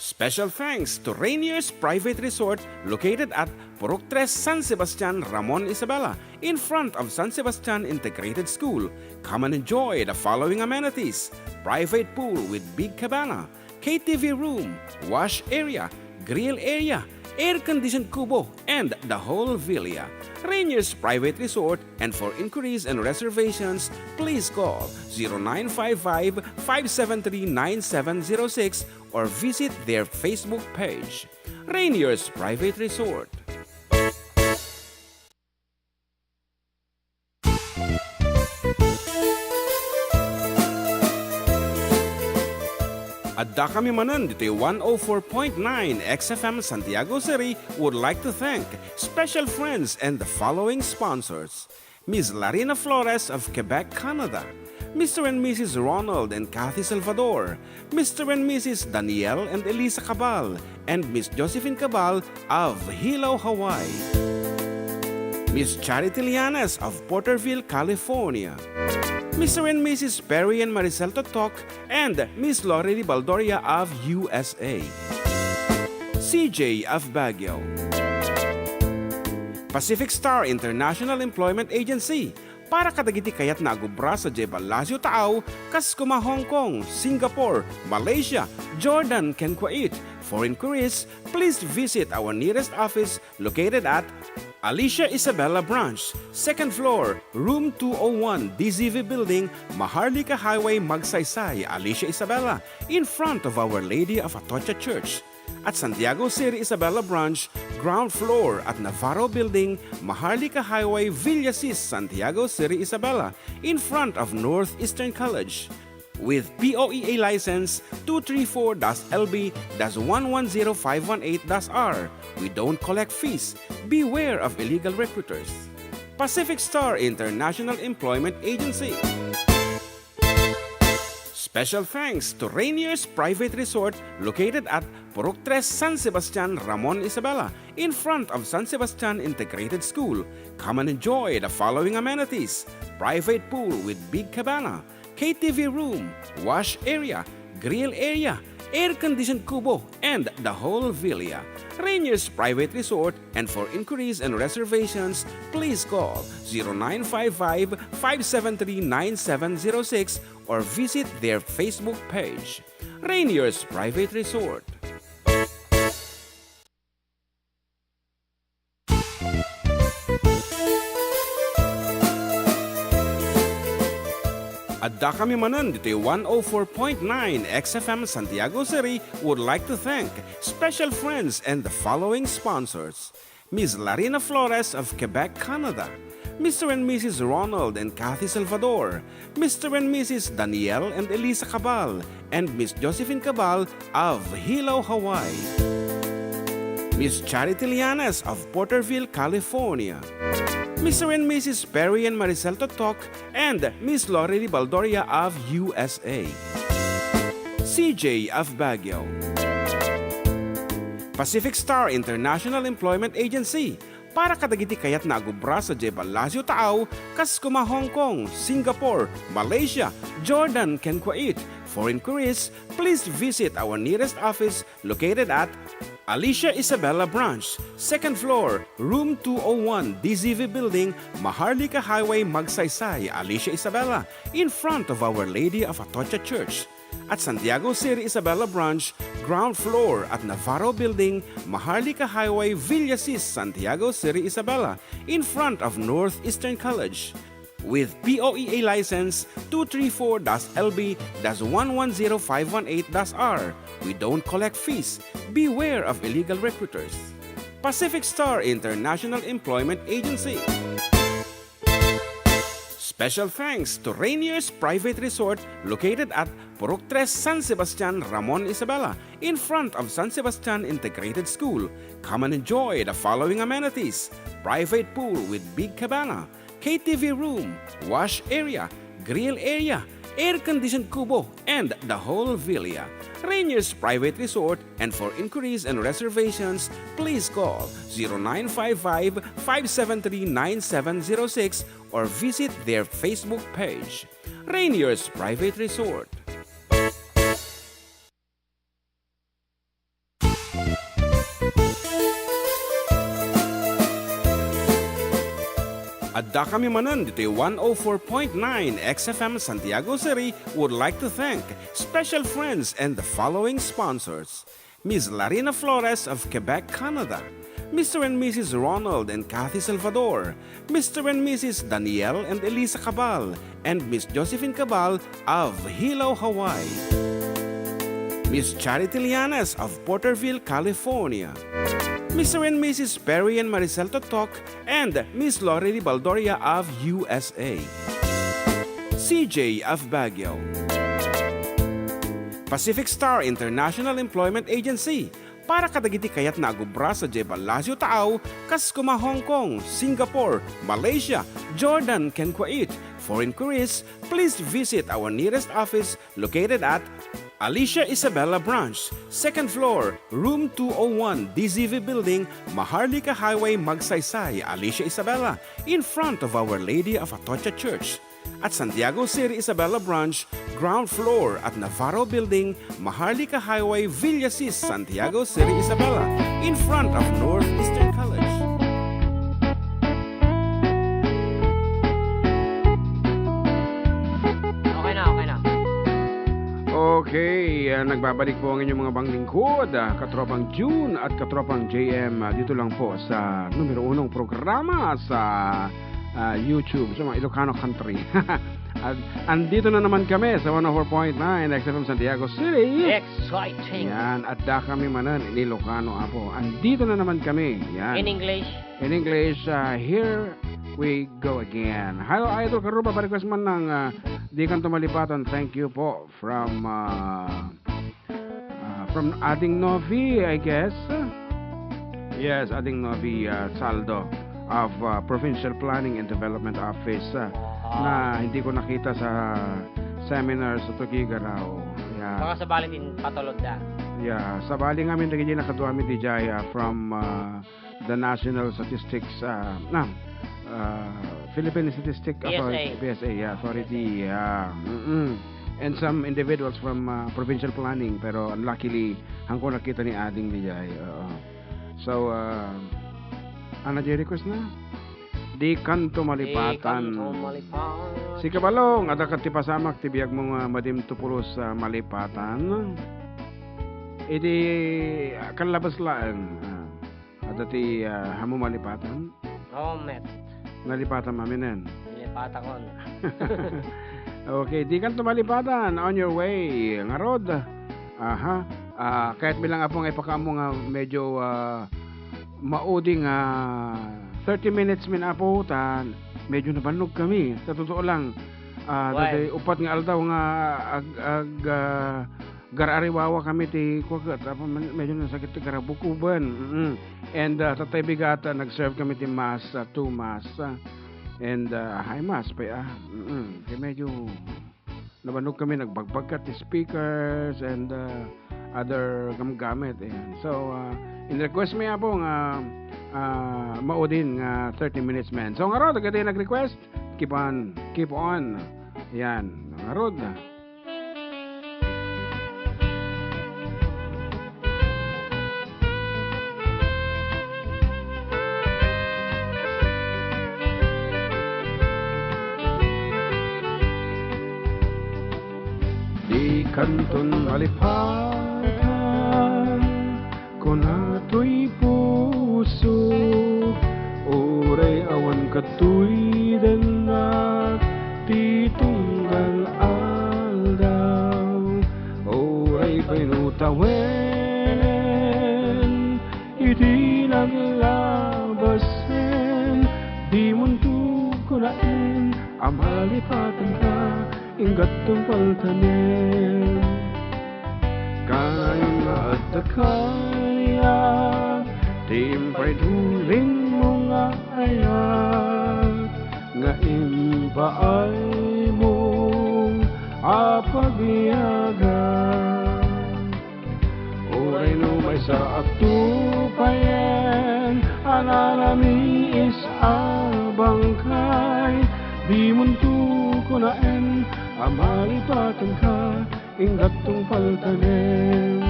Special thanks to Rainier's Private Resort, located at Purok Tres, San Sebastian, Ramon Isabela, in front of San Sebastian Integrated School. Come and enjoy the following amenities: private pool with big cabana, K T V room, wash area, grill area, air-conditioned kubo, and the whole villa. Rainier's Private Resort, and for inquiries and reservations, please call zero nine five five, five seven three, nine seven zero six or visit their Facebook page. Rainier's Private Resort. Addakami manen ditoy one oh four point nine X F M Santiago City would like to thank special friends and the following sponsors: Miss Larina Flores of Quebec, Canada, Mister and Missus Ronald and Kathy Salvador, Mister and Missus Daniel and Elisa Cabal, and Miss Josephine Cabal of Hilo, Hawaii, Miss Charity Lianes of Porterville, California, Mister and Missus Perry and Maricel Totok, and Miss Lorely Baldoria of U S A, C J of Baguio. Pacific Star International Employment Agency, para kadagiti kayatna a agubra sadiay ballasiw taaw, kas koma Hong Kong, Singapore, Malaysia, Jordan, ken Kuwait. For inquiries, please visit our nearest office located at Alicia Isabela Branch, second floor, room two oh one, D Z V Building, Maharlika Highway, Magsaysay, Alicia Isabela, in front of Our Lady of Atocha Church. At Santiago City Isabela Branch, ground floor at Navarro Building, Maharlika Highway, Villasis, Santiago City Isabela, in front of Northeastern College. With P O E A license two three four dash L B dash one one zero five one eight dash R, we don't collect fees. Beware of illegal recruiters. Pacific Star International Employment Agency. Special thanks to Rainier's Private Resort, located at Purok Tres, San Sebastian, Ramon Isabela, in front of San Sebastian Integrated School. Come and enjoy the following amenities: private pool with big cabana, K T V room, wash area, grill area, air-conditioned kubo, and the whole villa. Rainier's Private Resort, and for inquiries and reservations, please call zero nine five five, five seven three, nine seven zero six or visit their Facebook page. Rainier's Private Resort. Addakami manen ditoy one oh four point nine X F M Santiago City would like to thank special friends and the following sponsors: Miss Larina Flores of Quebec, Canada, Mister and Missus Ronald and Kathy Salvador, Mister and Missus Daniel and Elisa Cabal, and Miss Josephine Cabal of Hilo, Hawaii, Miss Charity Lianes of Porterville, California, Mister and Missus Perry and Maricel Totok, and Miss Lori Baldoria of U S A, C J of Baguio, Pacific Star International Employment Agency, para kadagiti kayatna a agubra sadiay Palacio Taaw, kas kuma Hong Kong, Singapore, Malaysia, Jordan, ken Kuwait. For inquiries, please visit our nearest office located at Alicia Isabela Branch, second floor, room two oh one, D Z V Building, Maharlika Highway, Magsaysay, Alicia Isabela, in front of Our Lady of Atocha Church. At Santiago City Isabela Branch, ground floor at Navarro Building, Maharlika Highway, Villasis, Santiago City Isabela, in front of Northeastern College. With P O E A license two three four dash L B dash one one zero five one eight dash R, we don't collect fees. Beware of illegal recruiters. Pacific Star International Employment Agency. Special thanks to Rainier's Private Resort located at Purok Tres, San Sebastian, Ramon Isabela, in front of San Sebastian Integrated School. Come and enjoy the following amenities: private pool with big cabana, K T V room, wash area, grill area, air-conditioned kubo, and the whole villa. Rainier's Private Resort, and for inquiries and reservations, please call zero nine five five, five seven three, nine seven zero six or visit their Facebook page. Rainier's Private Resort. Adda kami manen ditoy one oh four point nine X F M Santiago City would like to thank special friends and the following sponsors: Miss Larina Flores of Quebec, Canada, Mister and Missus Ronald and Kathy Salvador, Mister and Missus Daniel and Elisa Cabal, and Miss Josephine Cabal of Hilo, Hawaii, Miss Charity Lianes of Porterville, California, Mister and Missus Perry and Maricel Totok, and Miss Lori Baldoria of U S A, C J of Baguio, Pacific Star International Employment Agency, para kadagiti kayatna a gubra sadiay Palacio Taaw, kas kuma Hong Kong, Singapore, Malaysia, Jordan, ken Kuwait. For inquiries, please visit our nearest office located at Alicia Isabela Branch, second floor, room two oh one, D Z V Building, Maharlika Highway, Magsaysay, Alicia Isabela, in front of Our Lady of Atocha Church. At Santiago City Isabela Branch, ground floor at Navarro Building, Maharlika Highway, Villasis, Santiago City Isabela, in front of Northeastern College. Okay na, okay na. Okay, ah, nagbabalik po ang inyong mga banglingkod, ah, katropang June at katropang J M, ah, dito lang po sa numero unong programa sa, ah, YouTube, sa mga Ilocano country. At andito na naman kami sa one oh four point nine X F M Santiago City. Exciting! Yan, adda kami manen in Ilocano, apo. Andito na naman kami. Yan. In English? In English, ah, here we go again. Hello, Idol Karuba, pa-request man ng, ah, Di Kanto Malipatan. Thank you po. From, ah, ah, from Ading Novi, I guess. Yes, Ading Novi, ah, Saldo of, ah, Provincial Planning and Development Office, ah, na hindi ko nakita sa seminar sa Tuguegarao. Yeah. Baka sabali din patulod da. Yeah, sabali nga amin dagiti nakaduami dijay, ah, from, ah, the National Statistics, ah, na, ah, Philippine Statistic Authority, P S A, yeah, Authority, yeah. Mm-mm. And some individuals from, ah, provincial planning, pero unluckily, hangko nakita ni Ading dijay. Oo. So, ah, ano di request na? Di Kanto Malipatan. Di Kanto Malipatan. Si Kabalong, adda ket ti pasamak ti biagmo nga madimto pulos, ah, malipatan. Idi, ah, kallabas laeng. Ah. Adda ti, ah, hammo malipatan? Oo, met. Nalipatan maminen. Nalipatakon. Okay, di kanto malipatan. On your way. Ngarud. Aha. Ah, kayatmi lang, Apo, nga ipakaammo nga medyo, ah, Maudi nga thirty minutes men, Apo, ta medyo nabannog kami. Sa totoo lang, ah, Why? Daytoy upat nga aldaw nga ag-, ag-, ah, gar-ariwawa kami ti kuwaga, tapos med-, medyo nasakit ti garabukben. Mm-mm. And, ah, tatay bigat, ah, nag-serve kami ti mass, ah, two mass, ah, and, ah, high mass pay, ah. Mm-mm. Kaya medyo nabannog kami, nagbagbagkat ti speakers and, ah, other gamgamit. Ayan. So, ah, in-request mi, Apo, nga, ah, maudin nga thirty minutes men. So, ngarud, dagiti nag-request, keep on, keep on. Ayan. Ngarud. Dikanton malipatan, kuna toy puso, uray awan katoy dennak ti tunggal aldaw, uray pay no tawen iti naglabasen, dimonto kunaen a malipatanka, inggato paltanen. Kanayon nga adda kaniak ti impaydulingmo nga ayat, nga impaaymo a pabiagan. Uray no maysa a tupayen a nalamiis a bangkay, dimonto kunaen a malipatanka, inggato paltanen.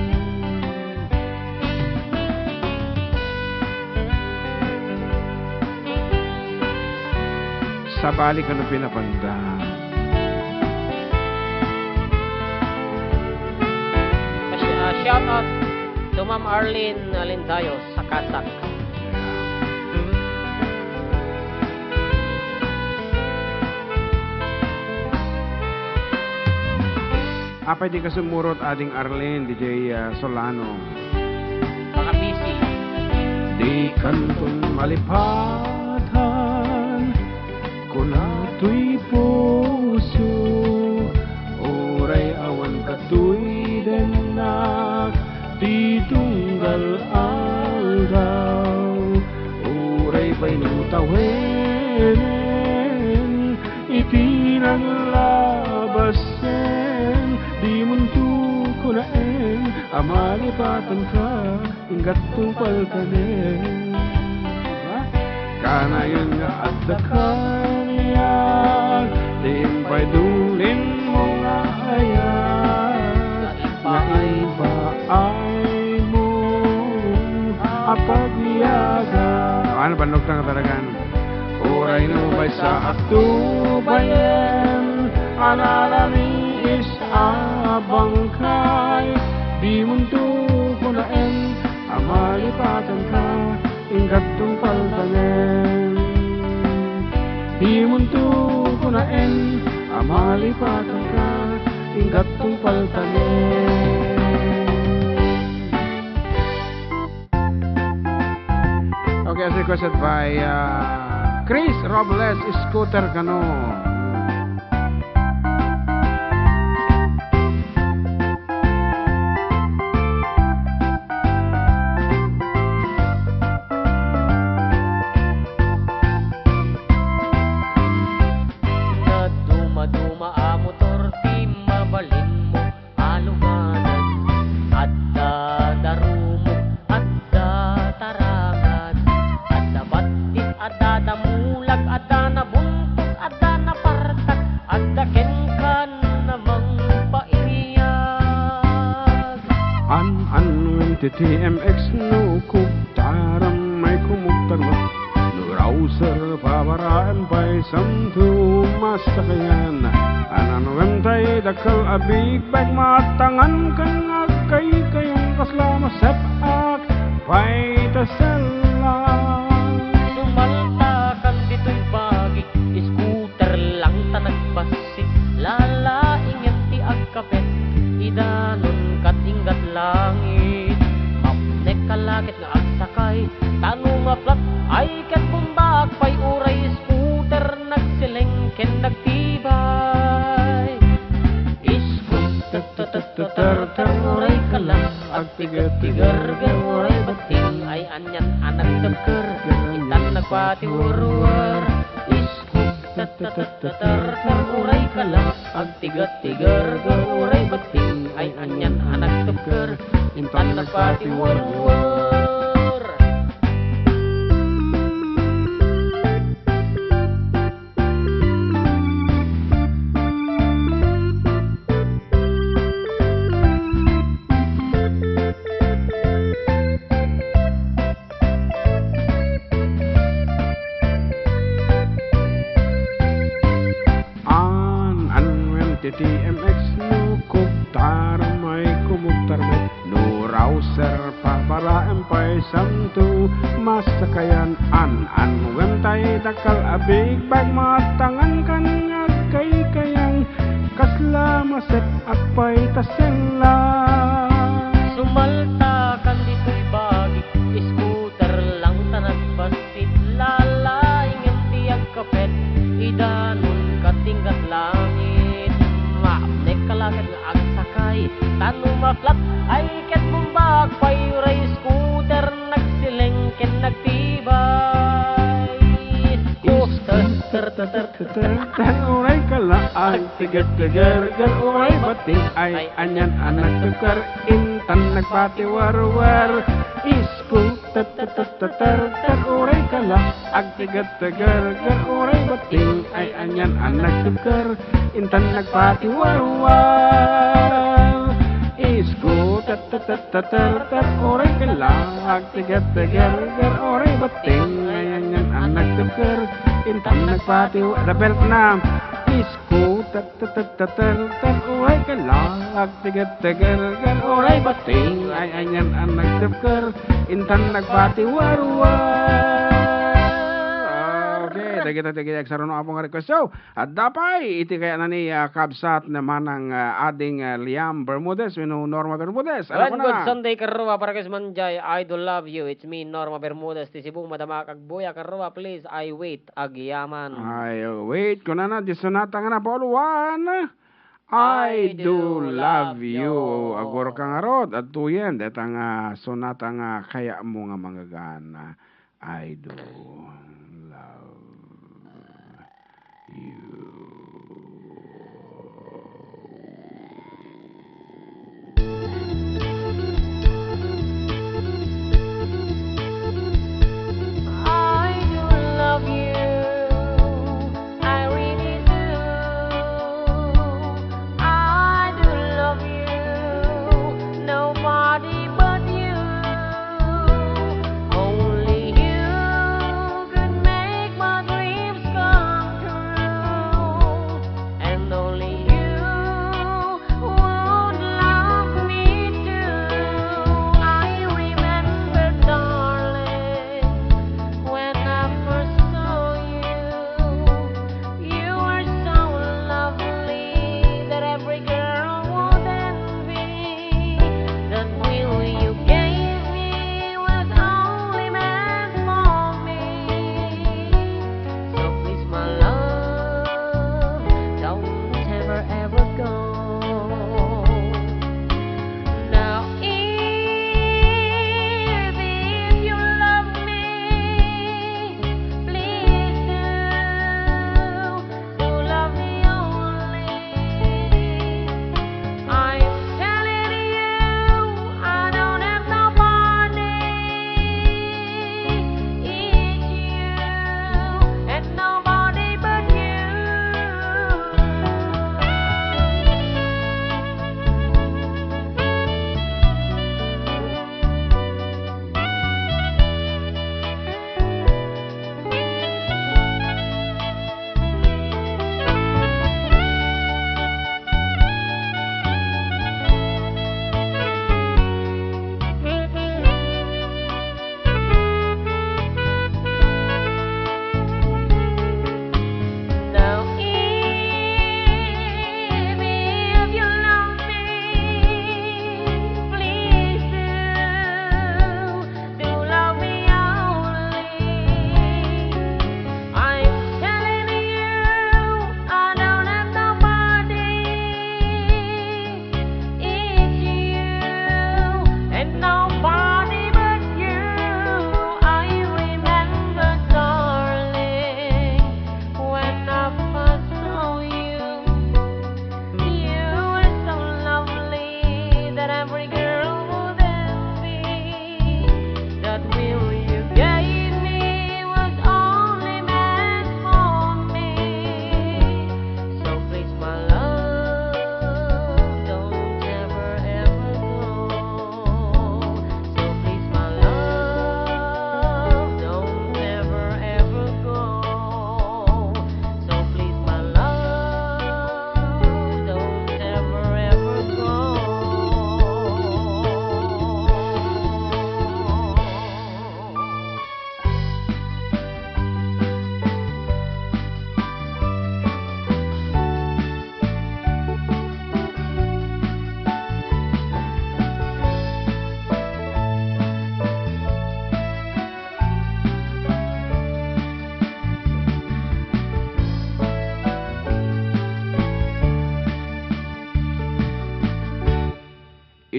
Sabali kano pinapanda. Ah, shout out to Ma'am Arlene Alindayos, Sakasak. Apay di kasumurot, Ading Arlene, D J, ah, Solano. Baka busy. Dikanton malipatan, kuna toy puso, uray awan katoy dennak ti tunggal aldaw, uray pay no tawenen iti naglabasen, dimonto kunaen a malipatanka, inggato paltanen. Kanayon nga adda kaniak ti impaydulingmo nga ayat, nga impaaymo a pabiagan. Ano, bannog ta nga talagan. Uray no maysa a tupayen a nalamiis a bangkay, dimonto kunaen a malipatanka, inggato paltanen. Dimonto kunaen a malipatanka, inggato paltanen. Okay, as requested by, uh, Chris Robles, Scooter Kano. Naduma-duma a motor ti mabalinmo a luganan. Adda darumog, adda tarangad, adda battit, adda damulag, adda nabuntos, adda napartak, adda kenka a mangpairiyag. An-anuem ti T M X no kubtaram may kumugtarmat. No Rouser, pabaraem pay santo masakayan. An-anuem tay dakkel a big bike maatangan ken agkaykayan kasla masep-ak pay Tesla. Sumaltakan ditoy bagi, scooter lang ta nagbassit. Lalaingem ti agkapet, idanon kat inggat langit. Mapnek ka la ket nga agsakay, Ta no maplat ay ket bombaak pay, uray scooter nagsileng ken nagtibay. Isko, ter, uray kala, agtiget-tigerger, uray betting, ay anian a nagtebker, intan nagpatiwarwar. Isko, ter, uray kala, agtiget-tigerger, uray betting, ay anian a nagtebker, intan nagpatiwarwar. An, an wen ti T M X no kubtar may kumubtar met, no rouser pabaraem pay santo, masakayan an, an wen tay dakkel a big bag, matangan kan nga agkaykayang, kasla maset-ak pay ta sella. Sumalta kan ditoy bagik, scooter lang ta nagbassit, lalaingem ti agkapet, idanun katinggat langit. Maapnek ka laket nga agsakay, ta no maplat ay ket bombaak pay, uray scooter nagsileng ken nagtibay. Scooter, ter, ter, ter, ter, ter, uray kala, agtiget-tigerger, uray betting, ay anian a nagtebker, intan nagpatiwarwar. Isko, ter, ter, ter, ter, ter, ter, uray kala, agtiget-tigerger, uray betting, ay anian a nagtebker, intan nagpatiwarwar. Isko, ter, ter, ter, ter, ter, ter, uray kala, agtiget-tigerger, uray betting, ay anian a nagtebker, intan nagpatiwa-, the belt na. Isko, ter, ter, ter, ter, ter, ter, uray kala, agtiget-tigerger, uray betting, ay anian a nagtebker, intan nagpatiwarwar. Okay, dagita, dagita, agsarano, Apo, nga request. So, adda pay iti kayatna ni, ah, kabsat na manang, ah, ading, ah, Liam Bermudez wenno Norma Bermudez. Anak ko na. Good Sunday, Karua, para kay Manjay, I do love you. It's me, Norma Bermudez, ti Cebu, madama, kagbuya, Karua, please, I wait, agyaman. Ay, wait, kunana, di sonata nga na, Paul, one. I do love you. Agur ka ngarud, adtoyen, deta nga sonata nga kayatmo nga manggagana. I do love you. I do love you. I really do. I do love you. Nobody but you. Only you could make my dreams come true.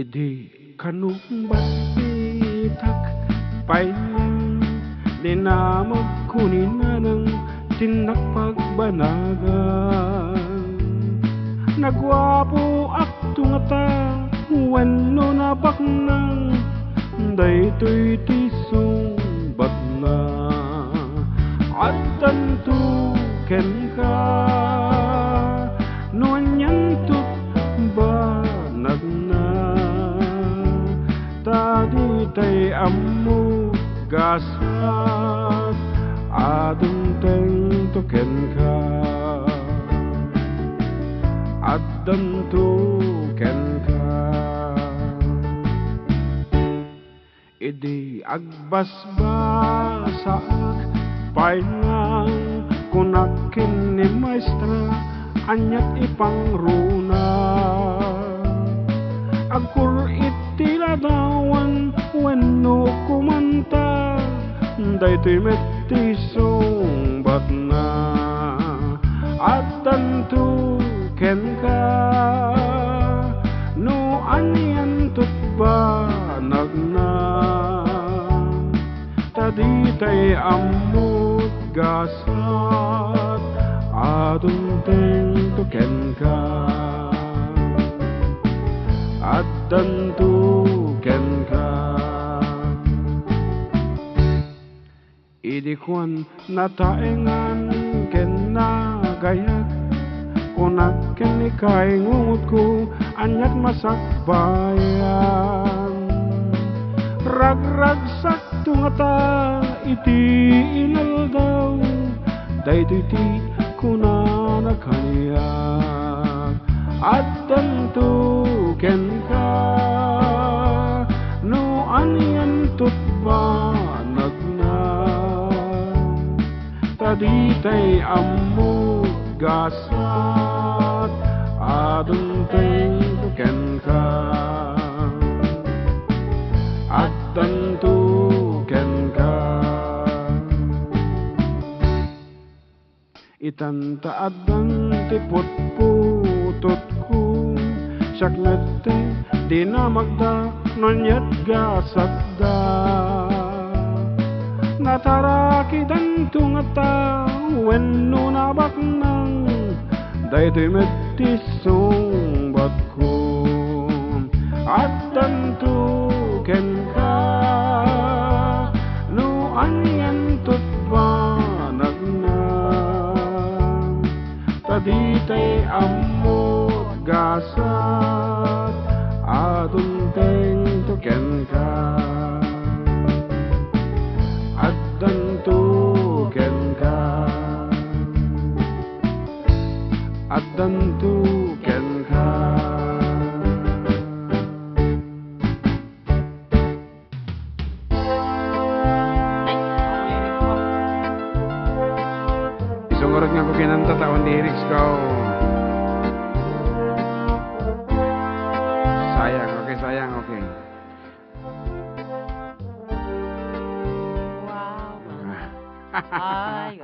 Idi kano basbitak pay lang, dinamagko ni Nanang, tinnak pagbanagan. Naguapoak to ngata wenno nabaknang, daytoy ti sungbatna. Addanto kenka no anianto banagna. Ta ditay ammo gasat a dumtengto kenka. Addanto kenka. Idi agbasbasaak pay lang, kunak ken ni maestra, aniat ipangruna. Agkur-it ti ladawan wenno kumanta, daytoy met ti sungbatna. Addanto kenka no anianto banagna. Ta ditay ammo gasat a dumtengto kenka. Addanto kenka. Idi kuan nataengan ken nagayat, kunak ken ni kaingungotko, aniat masakbayan. Ragragsakto ngata iti inaldaw, daytoy ti kunana kaniak. Addanto kenka no anianto banagna. Ta ditay ammo gasat a dumtengto kenka. Addanto kenka. Itan ta addan ti putputotko, siak met ti dinamagda no aniat gasatda. Natarakidanto ngata wenno nabaknang, daytoy met ti sungbatko. Addanto kenka no anianto banagna. Ta ditay ammo gasat a dumtengto kenka. Addanto kenka. Addanto kenka. Isungarod nga ko kinanta ta awan lyrics ko. Sayang, okay, sayang, okay. Wow. Ay,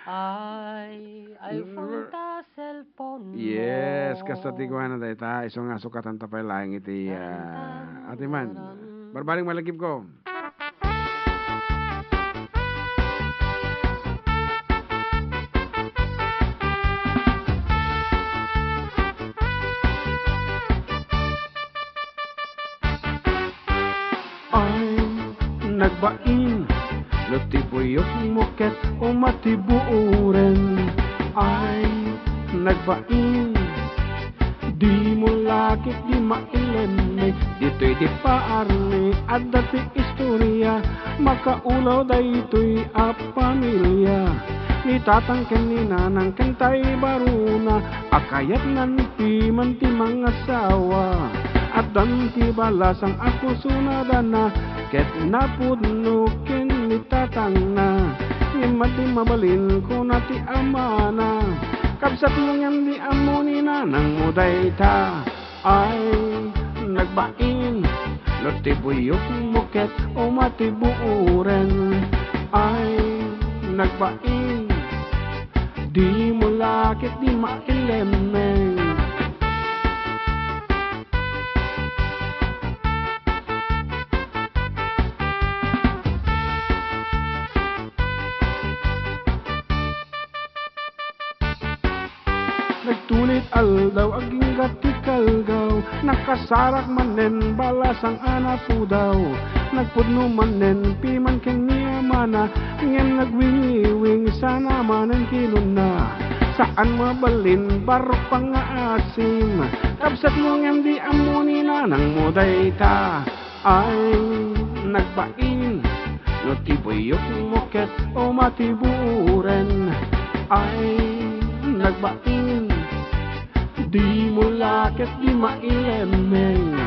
ay, ay, for ta cellphone mo. Yes, kasta ti kuana dayta, isu nga sukatan ta pay laeng iti, ah, atiman. Barbareng malagip ko. Ay, nagbain, no ti buyokmo ket umatibuoren. Ay, nagbain, dimo la ket di mailemmeg. Ditoy di paarmi, adda ti istoria, makaulaw daytoy a pamilia. Ni tatang ken ni nanang ken tay baruna, a kayatnan piman ti mangasawa. Addan ti balasang a pusonadanna, ket napudno ken ni tatangna. Ngem adda mabalin, kuna ti amana, kabsatmo ngem di ammo ni nanangmo dayta. Ay, nagbain, no ti buyokmo ket umatibuoren. Ay, nagbain, dimo la ket di mailemmeng. Nagtulit aldaw, agingga ti kalgaw, nakasarak manen balasang a napudaw. Nagpudno manen piman ken ni amana, ngem nagwingiwing sana manen kinuna. Saan mabalin, barok pangngaasim. Kabsatmo ngem di ammo ni nanangmo dayta. Ay, nagbain, no ti buyokmo ket umatiburen. Ay, nagbain, dimo la ket di mailemmeng.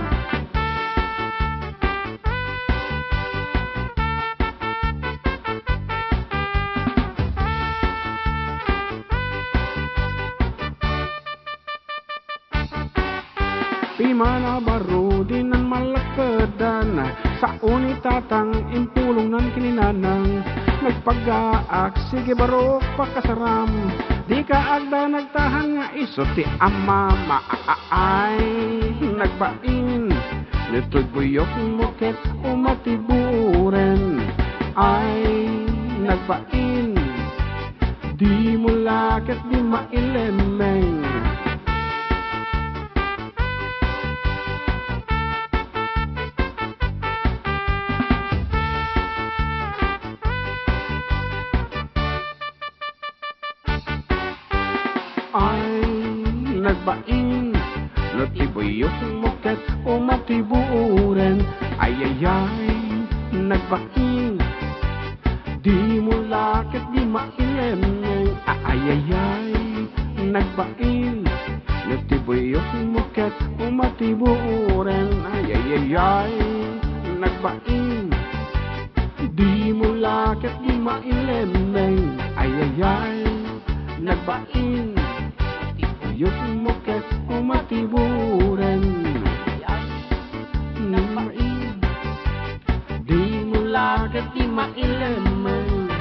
Piman a baro, dinan malakkedan. Sao ni tatang, impulongnan ken ni nanang. Nagpagaak, sige barok, pakasaram. Dika agda nagtahan nga isu ti amam. Ay, nagbain. Ditoy buyokmo ket umatiburen. Ay, nagbain. Dimo la ket di mailemmeng. Ay, nagbain, no ti buyokmo ket umatiburen. Ay, ay, ay, nagbain, dimo la ket di mailemmeng. Ay, ay, ay, nagbain, no ti buyokmo ket umatiburen. Ay, ay, ay, ay, nagbain, dimo la ket di mailemmeng. Ay, ay, ay, nagbain, ti buyokmo ket umatiburen. Nagbain, dimo la ket di mailemmeng.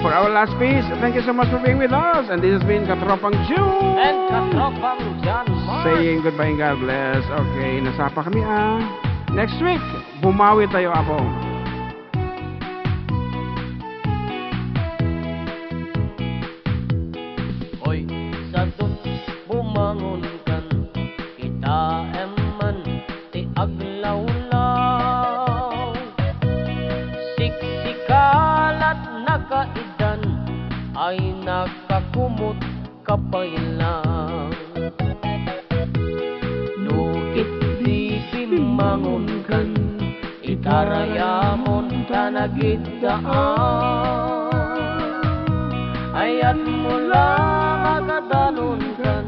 For our last piece, thank you so much for being with us. And this has been Katropang June. And Katropang John Mark. Saying goodbye and God bless. Okay, nasapa kami, ah. Next week, bumawi tayo, Apo. Oy, sadut, bumangon kan, kitaem man ti aglawlaw. Siksikalat nakaiddan ay nakakumot ka pay lang. No ket di bimmangon kan, ikarayamon ta nagiddaan. Ayat mo lang agadanon kan,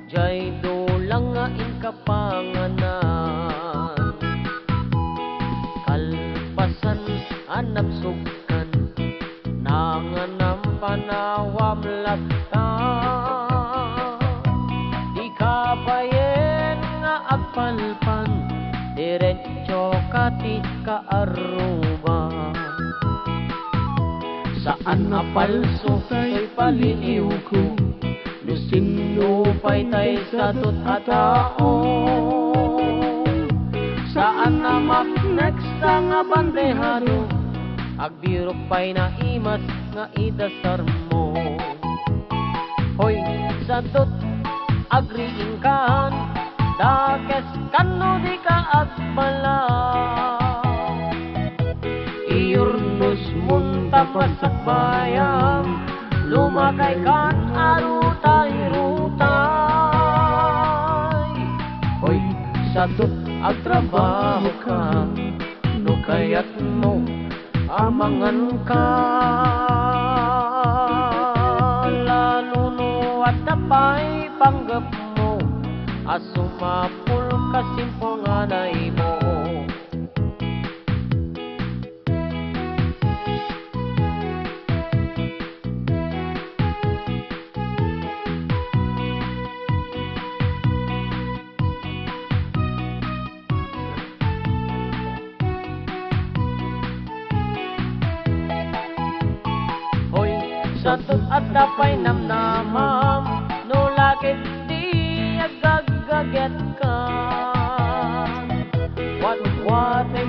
jay dulang nga inkapanganan. Kalpasan a nabsugkan, nanganam panawam latta. Di ka bayen nga agpalpan, diretso ka ti kaarruba. Saan a palso tay paliliwko, no sinno pay tay sadut a tao. Saan a makneksa nga bandehado, agbirok pay naimas nga idasarmo. Hoy, sadut, agriingkan, dakes kan no di ka agbalaw. Iyurnos mon ta pasakbayan, lumakay kan a rutay-rutay. Hoy, sadut, agtrabaho ka, no kayat mo, amangan ka. Lalo no adda pay panggep mo, a sumapul ka simpul nga naymo. Hoy, sadut, adda pay namnamam, no lakit ti agaggaget ka. Watwate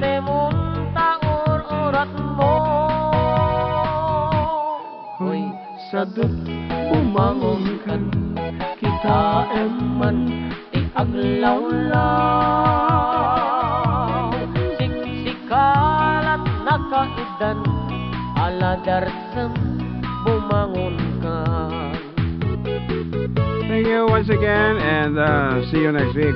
Simonta ur-uratmo. Hoy, sadut, bumangonkan, kitaem man ti aglawlaw. Siksikalat nakaiddan, aladarsem, bumangonkan. Thank you once again, and uh, see you next week.